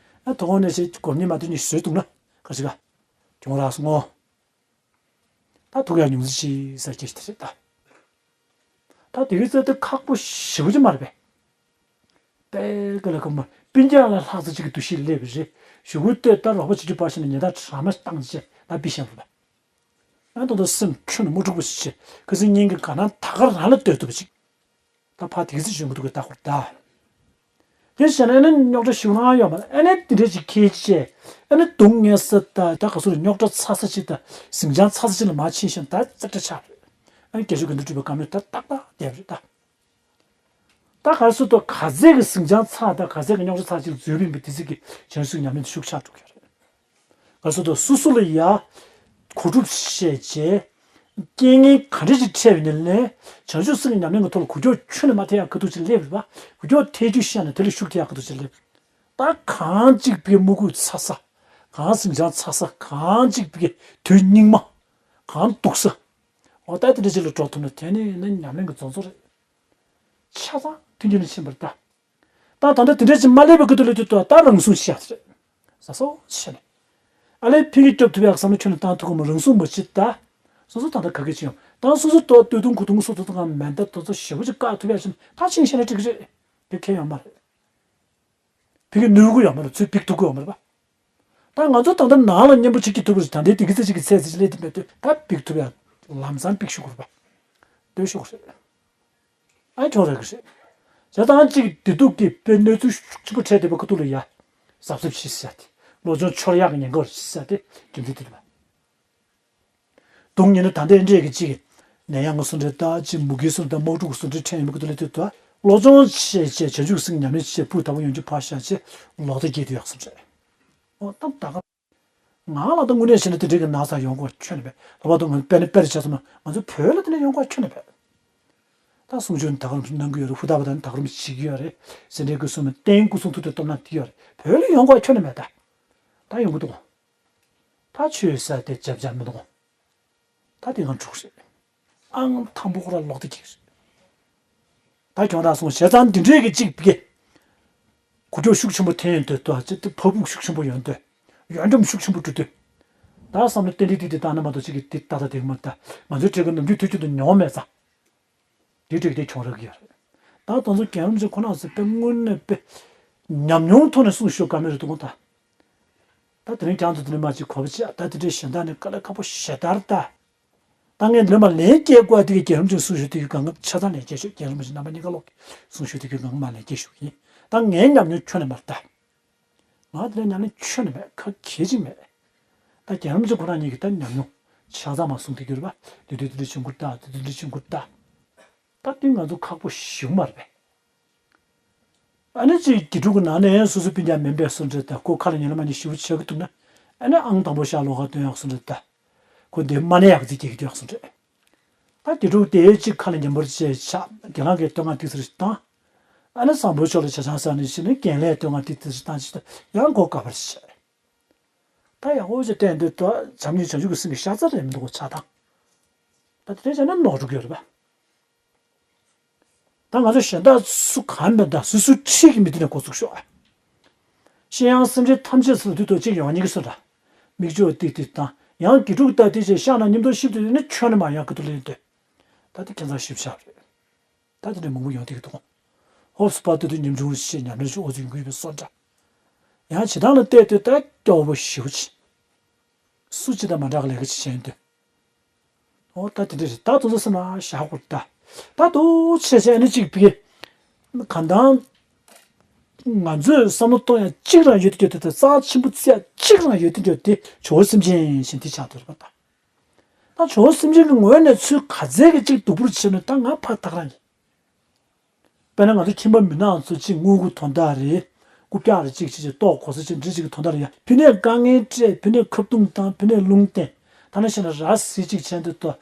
ཨ་དོ་དགོང་ནས་བྱས་སྒོམ་ཉི་མ་དུ་ནི་བཟོས་འདུག་ན་ག་ཞིག་ག་ཁྱོང་རག་སོང་ངོ་། ད་ཐུག་ཡག་ཉུང་ཙི་ཞིག་ཟེར་གྱི་ཞིག་རེད་ད། ད་དེ་གའི་རྩལ་དེ་ཁག་པོ་ཞེ་པོ་ཅིག་མ་རེད་པས། དཔེ་ཀ་ལ་ཀ་མ་སྤུན་ཀྱག་ལ་ལྷག་ཙམ་ཅིག་གི་འདུ་ཤེས་སླེབས་པ་རེད། གཞུག་གུ་ལྟོས་ད་རོགས་པ་བྱེད་རྒྱུ་པར་ཤེས་ན་ཉེ་ད་དྲ་མ་བཏང་བྱས་ད་པི་ཤེས་རེད་པ། ང་ད་ལྟ་སེམས་ཁྲོད་ནས་མ་འཁྲུག་པ་ཞིག་བྱས་ཁ་སང་ཉིན་གྱི་དགའ་སྣང་ད་ག་རང་ལ་ལྟོས་ཐུབ་པ་ཅིག་ད་ཕར་དེ་ག་ཚོད་བྱུང་གི་འདུག་གི་ད་ཧོར་ད། དེ་བྱས་ན་ཨ་ནི་རྙོག་དྲ་ཞུ་ནང་ཡོད་མ་རེད། ཨ་ནི་དེ་འདྲ་ཅིག་ཁྱེད་ཅེས་ཨ་ནི་སྡུག་བསྔལ་ས་ད་ད་ག་སོ་རེ་རྙོག་དྲ་ཚ་ས་ཅིག་ད་ཟིང་ཆ་ཚ་ས་ཅིག་ལ་མ་ཕྱིན་ཤིང་ད་ཙག་སྒྲ་ཆགས་རེད། ཨ་ནི་རྒྱ་ཤུག་གི་འདུ་སྒྲུབ་པའི་བཀའ་མོལ་ད་ཏག་ཏག་བསྡད་རེད་ད། ད་ག་སོ་ད་ག་ཚད་ཀྱི་ཟིང་ཆ་ཚ་ད་ག་ཚད་ཀྱི་རྙོག་དྲ་ཚ་ཅིག་འཛུལ་བིན་པའི་དེ་ཚིག་གི་བྱང་ཆུབ་ཉམས་ལེན་དུ་ཤུགས་ཆག་འགྲོ་གི་རེད། ང་ཚོ་དང་སོ་སོ་ལ་ཡ། གོ་སྒྲུབ་བྱས་རྗེས། རྐྱེན་ངན་ག་འདྲ་ཞིག་འཕྲད་པ་ཡིན་ནའི། བྱང་ཆུབ་སེམས་ཀྱི་ཉམས་ལེན་གྱི་ཐོག་ལ་འགུལ་སྐྱོད་ཁྱོན་ནས་མ་ཐེབས་ཡག་ཁ་ཐུག་ཅིག་སླེབས་རེད་པ། འགུལ་སྐྱོད་ཐེབས་རྒྱུ་ཤེས་ན་དེ་ལ་ཤུགས་ཐེབས་ཡག་ཁ་ཐུག་ཅིག་སླེབས། ད་གང་གཅིག་པའི་མུ་གུ་ཚ་ས། གང་ཟིང་ཆ་ཚ་ས། གང་གཅིག་པའི་དུས་སྙིགས་མ། གང་སྡུག་ས། འོ་ད་དེ་འདྲ་ཅིག་ལ་འགྲོ་ཐུབ་ན་དེ་ནི་ཡིན་ན་ཉམས་ལེན་གྱི་རྫོང་ཚོ་རེད། ཆ་ཚང་མཐུན་རྐྱེན་ལ་ཕྱིན་པར་ལྟ། ད་ད་ལྟ་དེ་འདྲ་ཅིག་མ་སླེབས་པའི་སྐབས་དུ་ལས་དུས་ད་རང་སྲུང་བྱེད་ཡག་རེད། ཟ་སོ་བྱས་ནས། ཨ་ལས་ཕ་གི་སྐྱོབ་ཐུབ་ཡག་བསམ་བློ་ཁྱོན་ནས་བཏང་ཐུབ་ཀྱི་མ་རང་སྲུང་མ་བྱེད་ད། སོ་སོ་ད་ལྟ་ག་གེ་ཅི་ཡང་ད་སོ་སོ་ཏོ་སྟོད་ཐུང་ཁུ་ཐུང་སོ་སོ་ད་མེ་མདའ་དོ་ཚོ་ཞེ་པོ་ཅིག་བཀག་ཐུབ་ཡག་ཕྱིན་ད་ཕྱིན་བྱས་ན་འགྲིག་གི་རེད། དེ་ཁེལ་ཡོང་མ་རེད། ཕ་གི་ནུས་ཀྱི་ཡོད་མ་རེད། ཚུར་འབིགས་ཐུབ་ཀྱི་ཡོད་མ་རེད་པ། ད་ང་ཚོ་ད་ལྟ་ནང་ལ་གཉེན་པོ་བྱེད་ཀྱི་ཐུབ་པ་རེད། ད་ལྟའི་དེ་གི་ཚེ་གཅིག་གི་ཚེ་ཚེ་ཅིག་སླེབས་དུས་མེད་དུས་ད་འབིགས་ཐུབ་ཡག་ལམ་སང་འབིགས་ཤོག་གི་རེད་པ། སྡོད་ཤོག་གི་རེད། ཨ་ཁྱོད་རེད་གི་རེད། བྱས་ཙང་གཅིག་བདེ་སྡུག་གི་དཔེ་གནས་ཚུལ་ཤུགས་ཆེན་པོ་འཕྲད་བསྡད་པའི་ཁ་ཐུག་ལ་ཡ། གཟབ་གཟབ་བྱེད་ཟེར་ཏེ། བློ་སྦྱོང་འཆོར་ཡག་གི་ཉེན་ཁ་རེད་ཟེར་ཏེ་རྒྱུ་མཚན་དེ་རེད་པ། སྡུག་བསྔལ་ནི་ད་ལྟའི་འདྲས་ཀྱི་གཅིག་ནད་ཡམས་ཀྱི་བཟོ་འདྲ་ད་ཅིག་མུ་གེའི་བཟོ་འདྲ་དམག་འཁྲུག་གི་བཟོ་འདྲ་འཕྲད་ཡོང་བའི་ཁ་ཐུག་ལ་དེ་ད། བློ་སྦྱོང་བྱས་བྱས་བྱང་ཆུབ་སེམས་ཉམས་ལེན་བྱས་ཕུགས་དག་པོ་ཡོང་རྒྱུ་ཕར་བཞག་བྱས་ལོག་ལྟ་སྐྱེས་དུ་ཡག་བཟོ་འདྲ། འོ་ད་ད་ག་ང་ལ་ད་དངོས་གནས་བྱས་ན་དེ་འདྲའི་གི་ན་ཚ་ཡོང་གི་ཡོད་ཁྱོན་ནས་མེད། ལྷག་པར་དུ་ང་ཚོ་དཔེར་ན་དཔེར་བྱས་ཙང་ང་ཚོ་བོད་ལ་དེ་འདྲ་ཡོང་གི་ཡོད་ཁྱོན་ནས་མེད། ད་གསུང་ཆོས་ད་ག་རང་གནང་གི་ཡོད་རེད། ཧུར་ཐག་པ་དང་ད་ག་རང་བྱེད་ཀྱི་ཡོད་རེད། སེ་འབྲས་དགེ་གསུམ་རྟེན་སྐུ་གསུང་ཐུགས་དེ་སྟོབས་ན་དེ་ཡོད་རེད། བོད་ལ་ཡོང་གི་ཡོད་ཁྱོན་ནས་མེད་ད། ད་ཡོང་གི་འདུག་ད་ཆོས་ཟེར་དེ་རྒྱབ་རྒྱབ་མི་འདུག་ད་ ད་དེ་གང་འགྲོ་གི་རེད། ཨང་དང་པོ་ཁོ་རང་ལོག་བསྡད་ཀྱི་རེད། ད་གྱོང་དང་སོང་བྱས་ཙང་འདི་འདྲའི་གི་གཅིག་པི་གེ། གོ་རྒྱུ་ཤུགས་ཆེན་པོ་འཐེན་ཡོང་དུས་ད་ཅི་ཏི་ཕ་ཕུག་ཤུགས་ཆེན་པོ་ཡོང་དུས། ཡོན་འགྲམ་ཤུགས་ཆེན་པོ་འགྲོ་དུས། ད་བསམ་བློ་ཏན་ཏིག་ཏིག་ཏིག་བཏང་ན་མ་གཏོགས་གཅིག་གི་ཏི་ཏ་ཏ་དེ་གི་མ་ད་ང་ཚོའི་གྲས་ཀྱི་ནམ་རྒྱུན་དུས་རྒྱུན་དུ་མྱོང་མེད་ཙང་། དེ་འགྲིག་དེ་གྱོང་རག་གི་ཡོད་རེད། ད་དེ་ཚོ་རྒན་རབས་ཅན་ཁོ་རང་ཚོས་དཔེ་དངོས་གནས་དཔེ་ཉམས་མྱོང་ཐོག་ནས་གསུང་ཤོད་ཀ་མེད་རེད་འདུག་གོ་ད། ད་དེ་རིང་རྒྱང་དུ་དེ་ནས་མ་ཅིག་གོ་བ་ཅི་ད་དེ་འདྲའི་གཞན་དག་ནས་དཀའ་ལས་ཁག་པོ་ཞེ་དྲག་རེད་ད། ད་ངས་འདི་ལ་མ་ལན་སྐྱེལ་དགོས་དེ་གི་རྒན་རབས་ཅན་གསུང་ཤོད་དེ་གི་གང་ག་ཆ་ཚང་ལན་སྐྱེལ་ཤོད། རྒན་རབས་ཅན་རྣམ་པ་གཉིས་ཀ་ལོག་གི་གསུང་ཤོད་དེ་གི་གང་ག་མ་ལན་སྐྱེལ་ཤོད་ཡིན། ད་ངའི་ཉམས་མྱོང་ཁྱོན་ནས་མ་རེད་ད། ང་དེ་ལ་ཉམས་ལེན་ཁྱོན་ནས་མེད། ཁ་གྱེས་ཅིག་མེད། ད་རྒན་རབས་ཅན་ཁོ་རང་ཉིད་ཀྱིས་ད་ཉམས་མྱོང་ཆ་ཚང་མ་གསུངས་ཏེ་གྱུར་པ། དེ་དུས་དེ་འདྲ་བྱུང་ཁུར་ད། དེ་དུས་འདྲ་བྱུང་ཁུར་ད། ད་དེ་ང་ཚོ་ཁག་པོ་ཞིག་མ་རེད་པས། ཨ་ནི་ཅིག་དགེ་ཕྲུག་གི་ནང་ནས་སོ་སོ་སྤུན་ཀྱག་མིན་པའི་སུ་འདྲ་ད་ཁོ་ཁ་ལ་ཉན་ལ་མ་ཉན་ཞིབ་པོ་བྱེད་ཀྱི་འདུག་ན། ཨ་ནི་ཨང་དང་པོ་ཤག་ལོགས་ཀ་སྟོན་ཡག་སུ་འདྲ་ད། ཁོ་འདི་མ་ནས་ཡག་རྩིས་སྐྱེ་གི་འདུག་ཡག་སུ་འདྲ། ད་དགེ་ཕྲུག་དེ་གཅིག་ཁ་ལ་ཉན་པར་བྱས་ཆགས་རྒན་ལགས་ཀྱིས་སྟོན་ཁ་ཏིག་ཙི་རེ་བཏང་། ཨ་ནི་བཟང་པོའི་ཕྱོགས་ལ་ཇ་ཆང་ཟ་ནས་ཕྱིན་ནས་རྒན་ལགས་སྟོན་ཁ་ཏིག་ཙི་རེ་བཏང་ཕྱིན་ཏེ་ཡང་མགོ་དགའ་བར་བྱས། ད་ཡག་པོ་ཅིག་བསྟན་འདུག་ད་བྱམས་སྙིང་བྱང་ཆུབ་ཀྱི་སེམས་ཀྱི་ཤ་ཚ་རེད་མི་འདུག་གོ་ཆགས་སྡང་། ད་དེ་འདྲ་བྱས་ན་ནོར་འགྲོ་གི་ཡོད་རེད་པ། ད་ང་ཚོ་གཞན་དག་སུ་གང་མེད་ད་སུ་སུ་ཁྲིད་ཀྱི་མི་དེ་ནས་འགོ་ཚུགས་ཤོག་ཨ། གཞན་ཡང་སེམས་ཅན་ཐམས་ཅད་སུ་དུས་ཐོག་གཅིག་ཡོང་ཉེ་གི་སུ་འདྲ། མིག་ཆུ་ཏིག་ཏིག་དང་ཡང་དགེ་ཕྲུག་ད་དེ་ཅེས་ཤག་ན་མཉམ་དུ་ཤིབ་ཏུ་ཡོད་ན་ཁྱོན་ནས་མ་ཡང་གི་དུ་ལེན་ཏེ། ད་དེ་ཁྱད་མཚར་ཞིབ་ཆགས་རེད། ད་དེ་འདྲའི་མང་པོ་ཡོང་བསྡད་ཀྱི་འདུག་ཧོབ་སི་པ་ཏུ་ཏུ་ཉམ་ཆུང་ཞེས་ཉམས་ལེན་ཞུ་ཨོ་ཙི་ཡོང་གི་ཡོད་པའི་སོ་འདྲ། ཡང་བྱེད་སྟངས་ལ་བལྟས་ཏེ་ད་སྐྱོ་བོ་ཞེ་པོ་ཅིག་སུ་ཅི་དང་མ་འདྲ་གི་ལས་ཀ་ཅིག་བྱས་ཡོང་དུས། ཨོ་ད་དེ་འདྲ་རེད། ད་དུང་ཚོ་སེམས་ལ་བཞག་དགོས་ད། ད་དུང་ཆེ་ཆེ་ཨ་ནི་གཅིག་ཕིག་གི། གང་ལྟར། ང་ཚོས་བསམ་བློ་གཏོང་ཡ་གཅིག་རང་ཡོད་དུ་གྱུར་ཏེ་རྩ་ཆེན་པོ་བརྩི་ཡ་གཅིག་རང་ཡོད་དུ་གྱུར་ཏེ་ཇོ་བོ་སེམས་ཅན་ཞེས་འདི་ཆགས་འདུག་རེད་པ་ད། ད་ཇོ་བོ་སེམས་ཅན་གྱི་ངོས་ནས་ཚུལ་ག་ཚད་ཀྱི་གཅིག་སྡུག་པོར་བྱས་ནས་ད་ང་ཕར་ཐག་རང་ཡིན། དཔེར་ན་ང་ཚོ་ཁྱིམ་པ་མི་ནག་ཚོ་གཅིག་དངུལ་ཁུག་དོན་དག་རེད། རྐུབ་བཀྱག་རེ་གཅིག་བྱས་བྱས་ལྟོགས་གོ་ས་གཅིག་འདྲི་གཅིག་གི་དོན་དག་རེད་ཡ། ཕི་ནས་དཀའ་ངལ་སྤྲད། ཕི་ནས་ཁ་བརྡུང་བཏང་། ཕི་ནས་རླུང་བསྟན། ད་ནི་ཤེས་ན་ར་སི་གཅིག་བྱས་འདུག་ཏོ།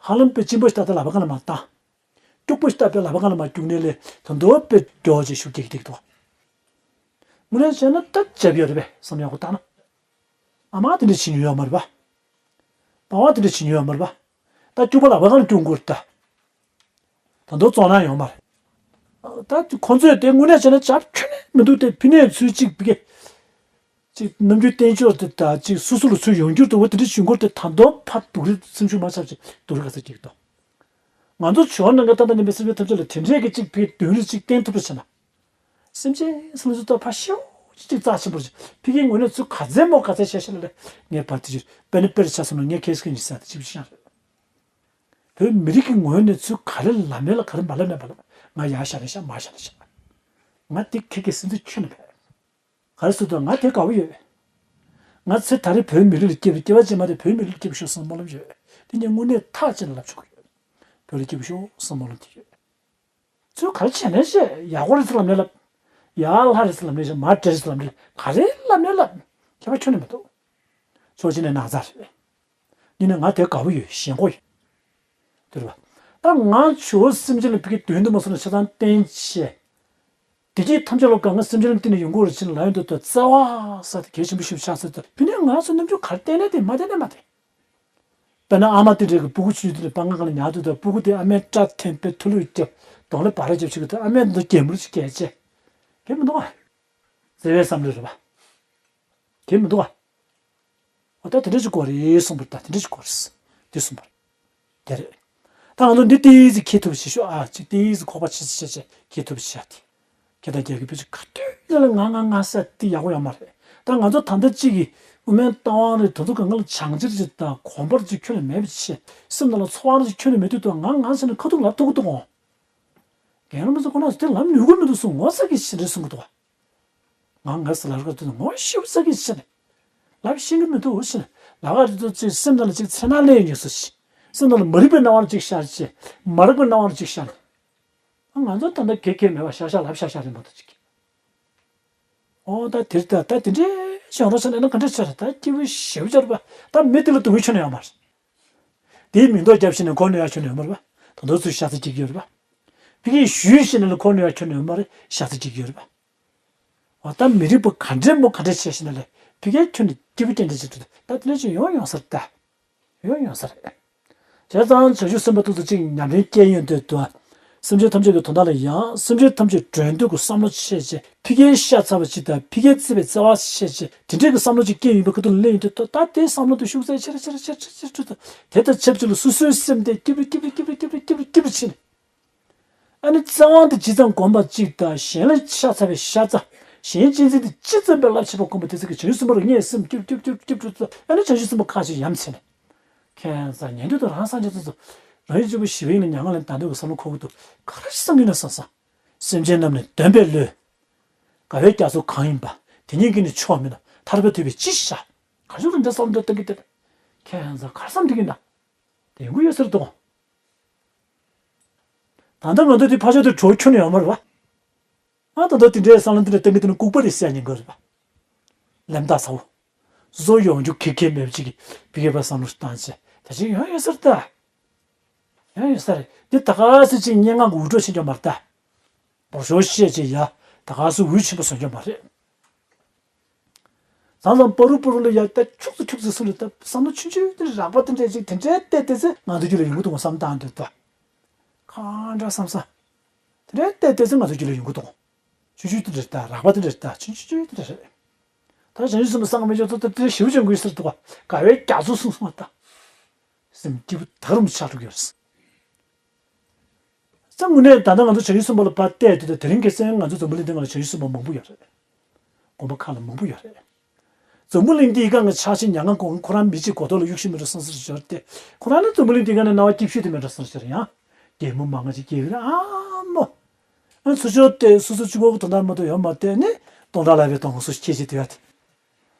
ཧ་ལམ་པའི་གཅིན་པ་ཞིག་ད་ལྟ་ལག་པ་གང་ལ་མ་བཏང་། སྐྱུག་པ་ཞིག་ད་པའི་ལག་པ་གང་ལ་མ་སྐྱུག་ནས་ལས་ད་མདོ་དཔེ་མགྱོགས་ཅིག་ཤུགས་རྒྱག་གི་འདུག་ཏོ། དངོས་གནས་བྱས་ན་ད་བྱབ་ཡོད་རེད་པས་བསམ་ཡག་པོ་བཏང་ན། ཨ་མ་དེ་འདྲ་བྱེད་མྱོང་ཡོད་མ་རེད་པ། པ་ཕ་དེ་འདྲ་བྱེད་མྱོང་ཡོད་མ་རེད་པ། ད་སྐྱུག་པ་ལག་པ་གང་ལ་སྐྱུག་དགོས་རེད་ད། ད་མདོ་བཙོང་ན་ཡོང་མ་རེད། ད་ཁོ་ཚོས་དེ་དངོས་གནས་བྱས་ན་བྱབ་ཁྱོན་ནས་མི་འདུག་སྟེ་ཕི་ནས་ཚུལ་གཅིག་པི་གེ། གཅིག་ནམ་རྒྱུན་བསྟན་ཕྱོགས་དེ་དང་གཅིག་སོ་སོ་ལ་ཚུར་ཡོང་རྒྱུར་དུ་བ་དེ་འདྲ་བྱུང་སྐོར་དེ་ད་མདོ་ཕ་སྡུག་རེད། སེམས་ཤུགས་མ་ཆག་ཅིག་སྡུག་རེད་ག་ཚོད་ཅིག་ཏོ། ང་ཚོ་ཇོ་བོ་ནང་གི་ཏན་ཏན་ཉན་པའི་སེམས་ཅན་ཐམས་ཅད་ལ་དེ་འདྲའི་གི་གཅིག་པི་གེ་དོན་རེ་གཅིག་བསྟན་ཐུབ་པ་བྱས་ན། སེམས་ཅན་སེམས་ཚོ་ད་ཕ་ཤེའུ་ཅིག་རྩ་ཆེན་པོ་རེད། ཕི་གེ་ངོས་ནས་ཚུར་ག་ཚད་མོ་ག་ཚད་བྱས་ཤེས་ལ་ལས་ངས་བར་དེ་ཅིག་དཔེར་ན་དཔེར་ཆ་སོང་ན་ངས་ཁེ་སི་ཁེ་ཉི་ས་དེ་ཅིག་བྱས་རེད། བོད་མི་རིགས་ཀྱི་ངོས་ནས་ཚུར་ག་རེ་ལབ་མེད་ལ་ག་རེ་མ་ལབ་མེད་པ་ལ་ང་ཡར་བཞག་ནས་བཞག་མར་བཞག་ནས་བཞག་ང་དེ་ཁེ་ཁེ་སེམས་ཚོ་ཁྱོན་ནས་བས། ག་རེ་ཟེར་དུས་ང་དེ་དགའ་བོ་ཡོད། ང་ཚེ་ད་རེས་བོད་མི་རིགས་ལ་སྐྱིད་པའི་སྐྱེ་བ་ཕྱི་མ་དེ་བོད་མི་རིགས་ལ་སྐྱིད་པ་ཤོག་བསམ་སྨོན་ལམ་ཡོད། དེ་ངས་དངོས་གནས་ཐག་བཅད་ནས་ལབ་ཆོག་གི་ཡོད། བོད་ལ་སྐྱིད་པ་ཤོག་བསམ་སྨོན་ལམ་དེ་ཡོད། ཚུལ་ག་རེ་བྱས་ནས་བཤད། ཡག་པོ་རེད་ཟེར་ལབ་ནས་ལབ། ཡག་ལྷ་རེད་ཟེར་ལབ་ནས་བཤད། མ་འདྲེ་རེད་ཟེར་ལབ་ནས་ག་རེ་ལབ་ནས་ལབ། ཁྱད་པར་ཁྱོན་ནས་མི་འདུག་ཕྱོགས་གཅིག་ནས་ན་ཚ་རེད། གཉིས་ནས་ང་དེ་དགའ་བོ་ཡོད། ཞེན་ཁོག་ཡོད། དེ་རེད་པ། ད་ང་ཇོ་བོ་སེམས་ཅན་ལ་ཕི་གེ་དོན་དུ་མ་སོང་ན་ཆ་ཚང་བསྟན་བྱས། བདེ་སྐྱིད་ཐམས་ཅད་ལོ་གང་ག་སེམས་ཅན་ལ་བརྟེན་ནས་ཡོང་གི་རེད་ཅེས་ལབ་ཡོང་དུས་ད་བརྩེ་བ་ཟེར་དེ་གལ་ཆེན་པོ་ཞིག་ཆགས་ཚར་དུས་ཕི་ནས་ང་ཚོ་རྣམ་འགྱུར་ག་རེ་བསྟན་ནས་བསྟན་མ་བསྟན་ནས་མ་བསྟན། དཔེར་ན་ཨ་མ་དེ་འདྲས་ཀྱི་སྤུ་གུ་ཆུང་ཆུང་དེ་ནས་སྤང་ཁང་སྒང་ལ་ཉལ་དུས་ད་སྤུ་གུ་དེ་ཨ་མའི་སྐྲ་འཐེན་པའི་ཐུ་ལུ་རྒྱབ་གདོང་ལ་སྦ་ར་རྒྱབ་བྱེད་ཀྱི་འདུག་ཨ་མས་འདི་གད་མོ་ཅིག་བགད་བྱས། གལ་མི་འདུག་ཨ། བརྩེ་བའི་བསམ་བློ་རེད་པ། གལ་མི་འདུག་ཨ། འོ་ད་དེ་འདྲ་ཅིག་དགོས་རེད་གསུངས་པ་རེད། ད་དེ་འདྲ་ཅིག་དགོས་རེད། དེ་གསུངས་པ་རེད། དེ་རེད། ད་ང་ཚོ་འདི་ཏིག་ཙི་ཁྱེད་ཐུབ་བྱེད་ཤོག་ཨ། ཅིག་ཏིག་ཙི་ཁོག་པ་ཆེ་ཆེ་ཆེ་ཆེ་ཁྱེད་ཐུབ་བྱེད་ཡ་དེ། ཁྱེད་དང་རྒྱལ་ཁབ་བོད་ཆེ་ག་དུས་ཡིན་ལ་ང་ང་ང་ཟེར་དེ་ཡག་པོ་ཡོད་མ་རེད། ད་ང་ཚོ་ད་ལྟ་གཅིག་གི་དབུ་མའི་རྟ་དབང་རེད། དེ་ཚོ་གང་ག་ལ་བྱང་ཆེར་ཅིག་དང་གོམས་པར་ཅིག་ཁྱོན་ནས་མེད་པ་བྱེད། སེམས་ནང་ལ་ཚོར་བ་ཅིག་ཁྱོན་ནས་མེད་དུས་དུ་ང་ང་ཟེར་ནས་ཁ་ཐུག་ལབ་ཐུབ་ཀྱི་འདུག་གོ། རྒན་ལགས་མི་ཚོ་ཁོ་ན་དེ་ལབ་ནུས་ཀྱི་མི་འདུག་གསུངས། ངོ་ཚ་གི་ཕྱིར་རེད་གསུང་གི་འདུག་ག་ང་ངར་ཟ་ལ་ར་དུ་ངོ་ཤེས་ས་གི་ཕྱིར་ནས་ལབ་ཤེས་ཀྱི་མི་འདུག་ཕྱིར་ནས་ལ་ག་རེ་དུ་ཅིག་སེམས་ནང་ལ་ཅིག་འཚེར་སྣང་སླེབས་ཡོང་ས་ཞིག་སེམས་ནང་ལ་མ་རིག་པའི་སྣང་བ་ཅིག་ཤར་ཅིག་མ་རིག་པའི་སྣང་བ་ཅིག་ཤར་ནས། ང་ཚོ་ད་ལྟ་གེ་གེ་མེད་པ་ཤ་ཤ་ལབ་ཤ་ཤ་རེད་མ་གཏོགས་ཅིག་ཨོ་ད་དེར་ད་ད་དེ་འདྲའི་ཞང་རོ་ས་ནས་ན་ག་འདྲ་ཆ་རེད། ད་སྐྱིད་པོ་ཞེ་པོ་ཅར་པ་ད་མི་དེ་ལ་སྡུག་གི་ཆོ་ནས་ཡོང་མ་རེད། དེའི་མིང་འདོགས་རྒྱབ་ཤེས་ནས་ཁོ་གནོད་ཡ་ཆོ་ནས་ཡོང་མ་རེད་པ། ད་དུང་ཚུར་ཤ་ཚ་སྐྱིད་ཀྱི་ཡོད་རེད་པ། ཕ་གིའི་ཞུས་ཤེས་ནས་ལ་ཁོ་གནོད་ཡ་ཆོ་ནས་ཡོང་མ་རེད། ཤ་ཚ་སྐྱིད་ཀྱི་ཡོད་རེད་པ། འོ་ད་མི་རིགས་པ་ག་འདྲའི་མོ་ག་འདྲ་བྱས་ཤེས་ནས་ལ་ཕ་གིའི་ཁྱོན་ནས་སྐྱིད་པོ་ཅན་འདྲ་ཅིག་འདུག་ད་དེ་འདྲ་ཅིག་ཡོང་ཡོང་ས་རེད་ད། ཡོང་ཡོང་ས་རེད། བྱས་ཙང་བྱང་ཆུབ་སེམས་དཔའ་ཏོག་ཙམ་གཅིག་ཉམས་ལེན་སྐྱེས་ཡོང་དུས་དུ། སེམས་ཅན་ཐམས་ཅད་ཀྱི་དོན་དག་ལ་ཡང་སེམས་ཅན་ཐམས་ཅད་སྒྲོལ་འདོད་ཀྱི་བསམ་བློ་ཆེ་ཆེ་ཕ་གིར་ཤ་ཚ་བ་ཅིག་དང་ཕ་གིར་བརྩེ་བའི་བརྩེ་བ་ཆེ་ཆེ་དེ་འདྲའི་གི་བསམ་བློ་ཅིག་སྐྱེས་ཡོང་པའི་ཁ་ཐུག་ལ་སླེབས་ཡོང་དུས་དུ། ད་དེའི་བསམ་བློ་དེ་ཤུགས་ཚད་ཆེ་རུ་ཆེ་རུ་ཆེ་རུ་ཆེ་རུ་ཆེ་རུ་དུ། དེ་དང་ཆབས་ཅིག་ལ་སོ་སོའི་སེམས་དེ་སྐྱིད་པོ་སྐྱིད་པོ་སྐྱིད་པོ་སྐྱིད་པོ་སྐྱིད་པོ་ཕྱིན། ཨ་ནི་བཙན་དབང་དེ་ཇི་ཙམ་གོམས་པ་གཅིག་དང་གཞན་ལ་ཤ་ཚ་བའི་ཤ་ཚ། གཞན་གཅེས་འཛིན་དེ་ཅི་ཙམ་པའི་རླབས་ཆེ་བ་གོམས་པ་དེ་ཚོ་གི་བྱང་ཆུབ་སེམས་དཔའ་རུ་ངའི་སེམས་སྐྱིད་སྐྱིད་སྐྱིད་སྐྱིད་སྐྱིད་སྐྱིད། ཨ་ནི་བྱང་ཆུབ་སེམས་དཔའ་ཁ་ཅིག་ཡ་མཚན་ནས། ཁྱད་མཚར་ཉན་དུས་དུ་རང་སངས་རྒྱས་ཚོ་ཚོ། རང་ཡུལ་གཅིག་པུ་ཞི་བའི་ནི་མྱ་ངན་ལས་འདའ་འདོད་ཀྱི་བསམ་བློ་འཁོར་གྱི་འདུག་ག་རེ་བསམ་གྱི་ན་བསམ་བསམ། སེམས་ཅན་རྣམས་ནི་དོན་པའི་བློས། དགའ་བའི་རྒྱ་མཚོ་གང་ཡིན་པ། དེ་ཉིད་ཀྱིས་ནི་ཆོག་མིན་ནོ། ཐར་པ་ཐོས་པས་ཅི་ཤེས་བྱ། ག་ཤུགས་ལ་འདྲ་བསམ་འདོད་བཏང་གི་དེ། ཁྱད་མཚར་ག་རེ་བསམ་འདི་གི་ན། དེ་ཡོང་གི་ཡོད་ཟེར་དོ། ད་ལྟ་ང་ཚོ་དེ་ཕར་ཕྱོགས་དེ་གྲོགས་ཁྱོན་ནས་ཡོད་མ་རེད་བ། ང་ད་ལྟ་དེ་འདྲའི་བསམ་བློ་འདི་འདྲ་གཏན་གི་དེ་ནི་ལྐུགས་པ་རེད་ཟེར་ཉན་དགོས་རེད་བ། ལན་ད་ཚ་བོ། བཟོ་ཡོང་རྒྱུ་གི་གེ་མེད་པ་ཅིག་གི་བི་གེ་པ་བསམ་བློ་བཏང་ཆེ་ད་ཅིག་ཡོང་ཡོད་ཟེར་ད། ཡོང་ཡོད་ས་རེད་དེ། ད་ག་སེ་ཅིག་སྙན་ངག་གི་འུར་སྒྲོག་ཕྱིན་ཀྱང་མ་རེད་ད། འུར་སྒྲོག་བཤད་ཅིག་ཡ། ད་ག་སེ་འུར་ཆེན་པོ་བཟོ་ཀྱང་མ་རེད། མཚམས་མཚམས་པ་རུ་པ་རུ་ལ་ཡ་ད་ཁྱུག་ཙམ་ཁྱུག་ཙམ་སུ་ལ་ད་བསམ་བློ་ཆུང་ཆུང་དེ་རགས་པ་དེ་འདྲས་ཅིག་དེ་འདྲས་བལྟས་བལྟས་ཚེ་ང་ཚོ་རྒྱུད་ལ་ཡོང་གི་འདུག་བསམ་བཏང་འདོད་ད། གང་འདྲ་བསམ་བསམ། དེ་འདྲས་བལྟས་བལྟས་ཚེ་ང་ཚོ་རྒྱུད་ལ་ཡོང་གི་འདུག་ཆུང་ཆུང་དེ་འདྲས་ད་རགས་པ་དེ་འདྲས་ད་ཆུང་ཆུང་ཆུང་དེ་འདྲས་རེད། ད་བྱང་ཆུབ་སེམས་དཔའ་སངས་རྒྱས་ཚོ་ད་དེ་ཞིབ་ཅིང་གུས་སར་འདུག་བ། དགའ་བའི་རྒྱ་མཚོ་གསུངས་སོང་བ་ད། སེམས་སྐྱིད་པོ་ད་རུམ་ཆགས་འགྲོ་གི་ཡོད་རེད། ས་དངོས་གནས་ད་ལྟ་ང་ཚོ་བྱང་ཆུབ་སེམས་དཔའ་ལ་ཕར་བལྟས་དུས་དེ་རིང་ཁ་སང་ང་ཚོ་འཛམ་བུ་གླིང་སྟེང་ལ་བྱང་ཆུབ་སེམས་དཔའ་མང་པོ་ཡོད་རེད། དགོན་པ་ཁག་ལ་མང་པོ་ཡོད་རེད། འཛམ་བུ་གླིང་འདིའི་སྒང་གི་ཆགས་ཞེན་མྱ་ངན་གོ་ཁོ་རང་མི་གཅིག་གོ་ཐོག་ལ་གཡུག་ཤི་མི་འགྲོ་སང་སར་ཤོར་ཏེ། ཁོ་རང་ནི་འཛམ་བུ་གླིང་འདིའི་སྒང་ནས་སྣང་བ་སྐྱིད་ཤོས་དེ་མི་འགྲོ་སང་སར་ཤོར་ཡང་། རྒྱལ་མོ་མང་ང་ཅིག་སྐྱེས་ཡོད་རེད་ཨ་མོ། ཨ་ཚུར་ཤོར་ཏེ་སོ་སོ་གཅིག་པོ་གི་དོན་དག་མ་གཏོགས་ཡོད་མ་རེད་ནི། སྟོང་ཕྲག་ལ་བའི་དོན་སོ་ཁྱེད་ཅིག་དེ་ཡོད་དེ།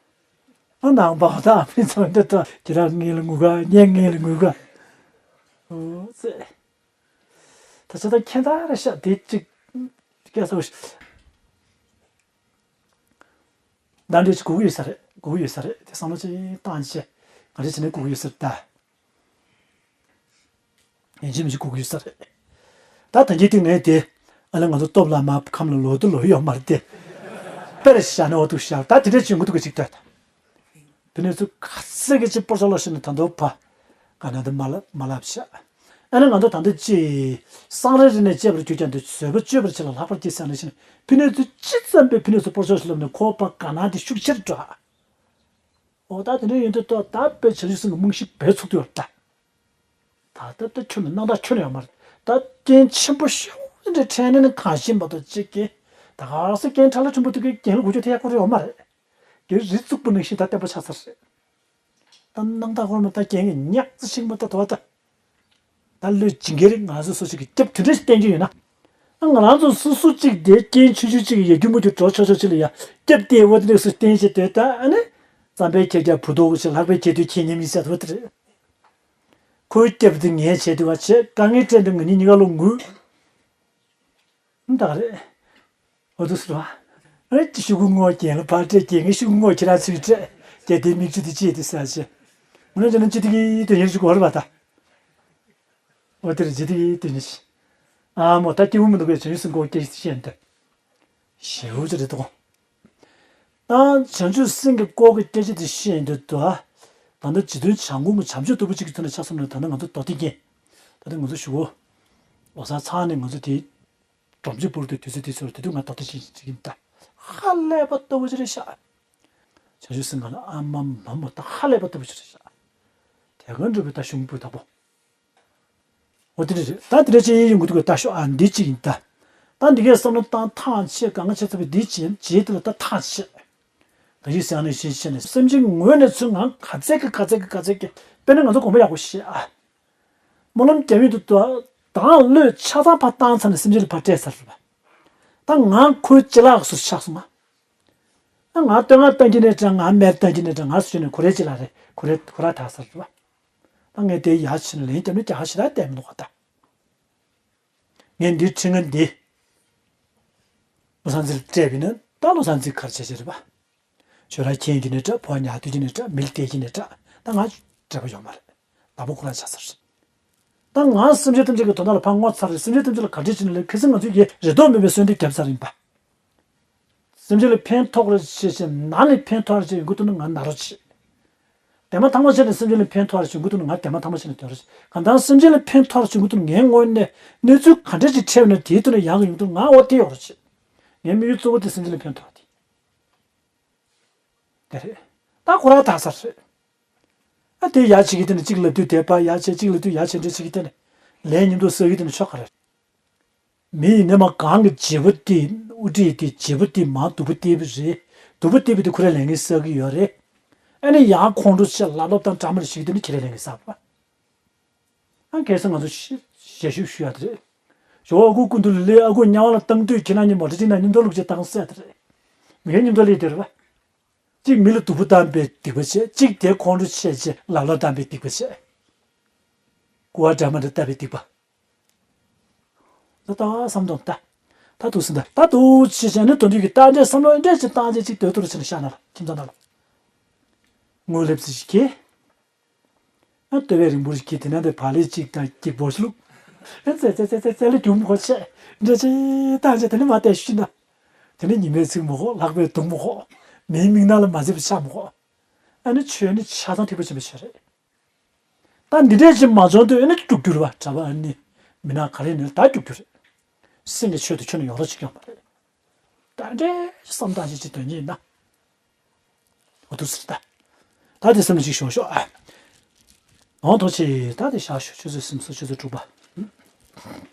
ཨ་ནང་པ་དང་ཨ་ཕྲུག་ཚོ་འདི་ལྟ་ཁྱེད་རང་ངེད་ལ་ངུ་ག་ངས་ངེད་ལ་ངུ་ག་ཨོ་ཙེ། ད་ཆ་ད་ཁྱད་མཚར་རེད་ཤག་དེ་གཅིག་སྐད་ཚ་བོ་ཞིག་ད་འདྲས་ཅིག་དགོས་ཀྱི་ཡོད་ས་རེད། དགོས་ཀྱི་ཡོད་ས་རེད་དེ་བསམ་བློ་ཅིག་བཏང་བྱས་ང་རེ་བྱས་ནས་དགོས་ཀྱི་ཡོད་ས་རེད་ད། ཡིན་གཅིག་མིན་གཅིག་དགོས་ཀྱི་ཡོད་ས་རེད། ད་ད་གིན་དེ་ངས་དེ་ཨ་ལས་ང་ཚོ་སྟོབས་ལ་མ་ཁམས་ལ་ལོ་དུ་ལོ་ཡོད་མ་རེད་དེ། དཔེར་བཞག་ན་འོ་ཐུག་བཞག་ད་དེ་འདྲས་ཅིག་ཡོང་གི་འདུག་གི་ཅིག་ལྟོས་ད། དེ་ནས་ཚུར་ཁ་སེ་གི་ཅིག་སྤོར་ཆོག་ལོ་ཞིག་ནས་ད་འདོད་པ། ག་ན་དེ་མ་ལབ་མ་ལབ་བྱ། ཨ་ནི་ང་ཚོ་ད་འདི་ཅི། སང་རེ་རེ་ནས་སྤྱད་པར་གྱུར་ཀྱང་དེ་བཟོད་པ་སྤྱོད་པར་བྱེད་ལ་ལྷག་པར་སྐྱེ་ཟེར་ནས་ཕི་ནས་ཚུར་ཅི་ཙམ་པའི་ཕི་ནས་ཚུར་སྤོར་ཆོག་ཞིག་ལབ་ནས་ཁོ་པ་ག་ན་དེ་ཤུགས་ཆེར་འགྲོ། འོ་ད་དེ་འདྲ་ཡིན་དུས་ཏོ་ད་དཔེ་བྱ་ལུས་སེམས་ཀྱི་རྨང་གཞི་བས་ཚུགས་ཏུ་ཡོད་ད། ད་ལྟ་ད་ཁྱོན་ནས་སྣང་དག་ཁྱོན་ནས་ཡོད་མ་རེད། ད་རྐྱེན་ཆེན་པོ་ཤོག་འདྲ་འཕྲད་ནས་ནི་གང་ཤེས་མ་གཏོགས་གཅིག་གིས་ད་ག་སེ་རྐྱེན་ཕྲ་ལ་ཆེན་པོ་དུ་གི་རྐྱེན་ལ་གོ་ཆོད་ཐེ་ཡག་པོ་རེད་ཡོད་མ་རེད། དེ་རི་བཙུགས་པ་ནང་བཞིན་ད་བརྟན་པོ་ཆགས་ཚར་རེད། ད་སྣང་དག་ཧོར་མ་ད་རྐྱེན་གྱི་ཉག་ཙི་ཤིག་མ་ད་དོ་ད། ད་ལོས་ཇིང་གེ་རིགས་ང་ཚོ་སོ་སོ་གི་སྐྱབས་དེ་འདྲ་ཞིག་བསྟན་རྒྱུ་ཡོད་ན། ཨ་ང་རང་ཚོ་སོ་སོ་གཅིག་དེ་རྐྱེན་ཆུང་ཆུང་གཅིག་ཡ་རྒྱུ་མུ་རྒྱུ་གྲོགས་ཆོག་ཆོག་ཅིག་ལ་ཡ་སྐྱབས་དེ་འོ་དེ་འདྲ་སུ་བསྟན་ཞེས་དེ་ད་ཨ་ནི། རྩམ་པའི་ཁྱེར་རྒྱ་བུ་ཐོག་ཞིག་ལྷག་པའི་ཁྱེར་དུས་ཁྱེད་ཉིད་མི་ཟད་དོ་དེ་རེད། ཁོའི་སྐྱབས་དེ་ངས་བྱས་དུས་བ་བྱས་དཀའ་ངལ་སྤྲད་འདུག་ང་གཉིས་གཉིས་ཀ་ལོ་ངུས། ད་ག་རེད། འོ་དུ་སུ་ར། ཨེ་ཅི་ཤུ་གུ་ངོ་རྒྱན་ལ་ཕར་སྤྲད་རྒྱན་ངའི་ཤུ་གུ་ངོ་ཁྱེད་རང་ཚུར་སྤྲད་རྒྱན་དེའི་མིག་ཆུ་དེ་ཅི་དེ་ཟ་ཆེ། ངོ་ན་ཅི་ན་ཅི་དེ་གི་དོན་ཡར་ཞུ་གོ་ར་བ་ད། འོ་དེ་རེད་ཇི་དེ་གི་དོན་ཡར་ཞུ། ཨ་མོ་ད་སྐྱེ་བོ་མི་འདུག་པའི་བྱང་ཆུབ་སེམས་ཀྱི་སྐོར་སྐད་ཤེས་འདི། ཞེའུ་ཅི་རེད་དོ། ད་བྱང་ཆུབ་སེམས་ཀྱི་སྐོར་གྱི་སྐད་ཆ་དེ་ཤེས་འདི་དོ། ད་ནི་རྗེ་བཙུན་བྱམས་མགོན་གྱི་བྱམས་ཆོས་ལྟ་བུ་གཅིག་གི་ཐོག་ནས་ཆ་བསམ་ན་ད་ནི་ང་ཚོ་མདོ་སྡེ་རྒྱན། ད་ནི་ང་ཚོ་ཞུ་གོ། ལོ་སར་ཚང་ནས་ང་ཚོ་དེ། སྒྲོམ་གཞི་བུར་དུ་དུས་ཚོད་དེ་ཚོར་དེ་དུས་ང་ད་ལྟ་ཞིག་ཅིག་ཡིན་ད། ཧ་ལས་པ་ལྟ་བུ་ཅིག་རེད་ཤག་བྱང་ཆུབ་སེམས་ང་ལ་ཨ་མ་མ་མོ་ད་ཧ་ལས་པ་ལྟ་བུ་ཅིག་རེད་ཤག་དེ་ག་འགྲུབ་པའི་ད་གཞུང་པོའི་བདག་པོ། འོ་དེ་རེད་རེད་ད་དེ་འདྲ་ཅིག་ཡིན་དགོས་འདུག་གི་ད་ཤོག་ཨ་འདི་ཅིག་ཡིན་ད། ད་འདི་གའི་བསམ་བློ་བཏང་ཐག་ཆད་གང་ག་ཆད་ཚར་བའི་འདི་ཅིག་ཡིན་བྱེད་དེ་ལ་ད་ཐག་ཆད། ད་ཡིད་བསམ་ནས་ཤེས་ཤེས་ནས་སེམས་ཅན་ངོས་ནས་ཚུར་ང་ག་ཚད་ཀྱི་ག་ཚད་ཀྱི་ག་ཚད་ཀྱི་དཔེར་ན་ང་ཚོ་དགོངས་པ་ཡག་པོ་བཞེས་ཨ། སྨོན་ལམ་རྒྱབ་ཡུན་དུ་དང་བློས་ཆ་ཚང་ཕར་བཏང་ཚར་ནས་སེམས་ཅན་ལ་ཕར་སྤྲད་ཚར་རེད་པ། ད་ང་ཁོའི་ཅི་ལག་སུ་ཆགས་སོང་ང་། ད་ང་བསྟོད་བསྔགས་བཏང་གི་ནས་དྲ་ང་མེར་བཏང་གི་ནས་དྲ་ང་སུ་ནས་ཁོ་རའི་ཅི་ལག་རེད་ཁོ་རེ་ཁོ་ར་ད་ཚར་རེད་པ། ད་ངས་དེ་ཡ་ཕྱི་ནས་ལན་རྒྱབ་ནས་རྒྱ་ཧ་ཞེ་དྲག་བསྟན་མི་འདུག་ག་ད། ངས་འདིའི་ཁྲི་ང་འདི། བློ་བཟང་རྩེ་ལ་སྤྲད་པ་ཡིན་ན་ད་བློ་བཟང་རྩེ་གར་བྱས་བྱས་རེད་པ། ཁྱོད་རང་མཁྱེན་གྱི་ནས་འདྲ་ཕོ་ཉ་སྟོན་གྱི་ནས་འདྲ་མི་ལ་བལྟས་ཀྱི་ནས་འདྲ་ད་ང་འབྲེལ་བ་ཡོད་མ་རེད། ལ་ཕོ་ཁོ་རང་ཆགས་ཚར་རེད། ད་ང་སེམས་ཅན་ཐམས་ཅད་ཀྱི་དོན་དག་ལ་ཕར་བསྔོ་ཚར་རེད། སེམས་ཅན་ཐམས་ཅད་ལ་ག་འདྲས་བྱས་ནས་ལས་ཁ་སང་ང་ཚོས་ཀྱི་རེ་དོགས་མེད་པའི་གསོལ་འདེབས་བརྒྱབ་ཚར་ཡིན་པ། སེམས་ཅན་ལ་ཕན་ཐོགས་རེ་བྱེད་བྱེད་ན་ནི་ཕན་ཐོགས་རེ་བྱེད་ཡོང་གི་འདུག་ན་ང་ན་རོ་བྱེད། དེ་མ་ཐག་མ་བྱས་ནས་སེམས་ཅན་ལ་ཕན་ཐོགས་ར་བྱུང་གི་འདུག་ན། ང་དེ་མ་ཐག་མ་བྱས་ནས་དོན་ར་བྱེད། གང་ལྟར་སེམས་ཅན་ལ་ཕན་ཐོགས་ར་བྱུང་གི་འདུག་ན། ངའི་ངོས་ནས་གནས་ཚུལ་ག་འདྲ་ཅིག་འཕྲད་ན་དེའི་ཐོག་ནས་ཡག་གི་ཡོང་འདུག་ན། ང་འོ་དེ་ཡོད་ར་བྱེད། ངའི་དམིགས་ཡུལ་གཙོ་བོ་དེ་སེམས་ཅན་ལ་ཕན་ཐོགས་དེ། དེ་རེད། ད་ཁོ་ར་ད་ས་རེད། ཨ་དེ་ཡག་བྱེད་ཀྱི་དེ་ནི་གཅིག་ལབ་དུས་དེ་པ་ཡག་བྱེད། གཅིག་ལབ་དུས་ཡག་བྱེད་འདྲ་བྱེད་ཀྱི་དེ་ནི། ལས་མཉམ་དུ་བསགས་ཀྱི་དེ་ནི་ཆོག་ག་རེད། མི་ཡིན་ནི་མ་གང་གི་བྱེད་པོ་དེ་དབུ་ཁྲིད་དེ་བྱེད་པོ་དེ་མ་སྡུག་པོ་བལྟས་པ་རེད། སྡུག་པོ་བལྟས་པ་དེ་ཁོ་རའི་ལས་འགན་བསགས་ཀྱི་ཡོད་རེད། ཨ་ནི་ཡང་ཁོང་ཁྲོ་ཆེ་ལབ་ལབ་དང་འདྲ་མ་རེད་བྱེད་ཀྱི་དེ་ནི་ཁྱེད་རའི་ལས་འགན་བསགས་པ། ཨ་གལ་སྲིད་ང་ཚོ་ཞལ་བཞུགས་ཞུ་ཡ་དེ་རེད། ཇོ་བོ་སྐུ་སྐུ་མདུན་ལ་སླེབས། ཨ་ཁུ་དམྱལ་བ་ལ་བཏང་དུས་ཁྱེད་རང་གཉིས་མོ་ཊ་གཅིག་ནང་མཉམ་དུ་བླུགས་བྱས་བཏང་ཟེར་དེ་རེད། མི་ཡ་མཉམ་དུ་སླེབས་དེ་རེད་པ། གཅིག་མི་ལ་སྡུག་པོ་བཏང་པའི་སྡིག་པ་བྱས། གཅིག་དེ་ཁོང་ཁྲོ་ཆེ་ཆེ་ལབ་ལབ་བཏང་པའི་སྡིག་པ་བྱས། སྐུར་བ་འདྲ་མི་འདྲ་བཏབ་པའི་སྡིག་པ། ད་ལྟ་བསམ་དོན་ད། ད་འདུག་སེ་ད། ད་འདུག་སེ་བྱས་ནས་དོན་དུས་ཀྱི་རྟགས་འདྲེ་བསམ་བློ་འདྲེ་ཅིག་བཏང་བྱས་གཅིག་སྡོད་ཐུབ་ར་བྱས་ནས་ཤག་ན་ལ་ཁྱིམ་ཚང་ན་ལ། ངོ་ལེབ་ཙི་ཞིག་གིས། ཨ་ལྟོ་བས་རིང་པོ་ཞིག་གིས་དེ་ན་དེ་བག་ལེབ་ཅིག་དང་གཅིག་བོར་ཞིག་བླུགས། ཨ་ཙེ་ཙེ་ཙེ་ཙེ་ཙེ་ལ་རྒྱུག་མོ་ཁོ་ཆད་འདྲེ་ཅིག་བཏང་བྱས་དེ་ནས་མ་བལྟས་ཤི་ན། དེ་ནས་ཉི་མའི་ཚིག་མོ་ཁོ། ལྷགས་པའི་གདུང་མོ་ཁོ། མིའི་མིག་ནང་ལ་མ་གཟིགས་པ་ཆགས་མོ་ཁོ། ཨ་ནི་ཆོས་ནི་ཆ་ཚང་ཐིག་པ་ཆེན་པོ་ཆེ་རེད། ད་འདི་འདྲས་ཅིག་མ་བྱུང་དུས་ཨ་ནི་སྐྱུག་བསྒྱུར་བ་གྲྭ་པ་ཨ་ནི་མི་ནག་ག་རེ་ནི་ད་སྐྱུག་བསྒྱུར་རེད། སེམས་ཀྱི་ཆོས་དེ་ཁྱོན་ནས་ཡོང་རོགས་ཅིག་ཡོང་མ་རེད། ད་འདྲས་བསམ་སྟངས་ཅིག་ཅིག་དོན་གཉིས་ན། འོ་འདུག་ཟེར་ད། ད་དེ་སེམས་ལ་ཅིག་ཞོག་ཤོག་ཨ། ནང་ཐོག་ཆེ་ད་དེ་བཞག་ཤོག་ཆུ་ཚོད་གསུམ་སོ་ཆུ་ཚོད་དྲུག་པ།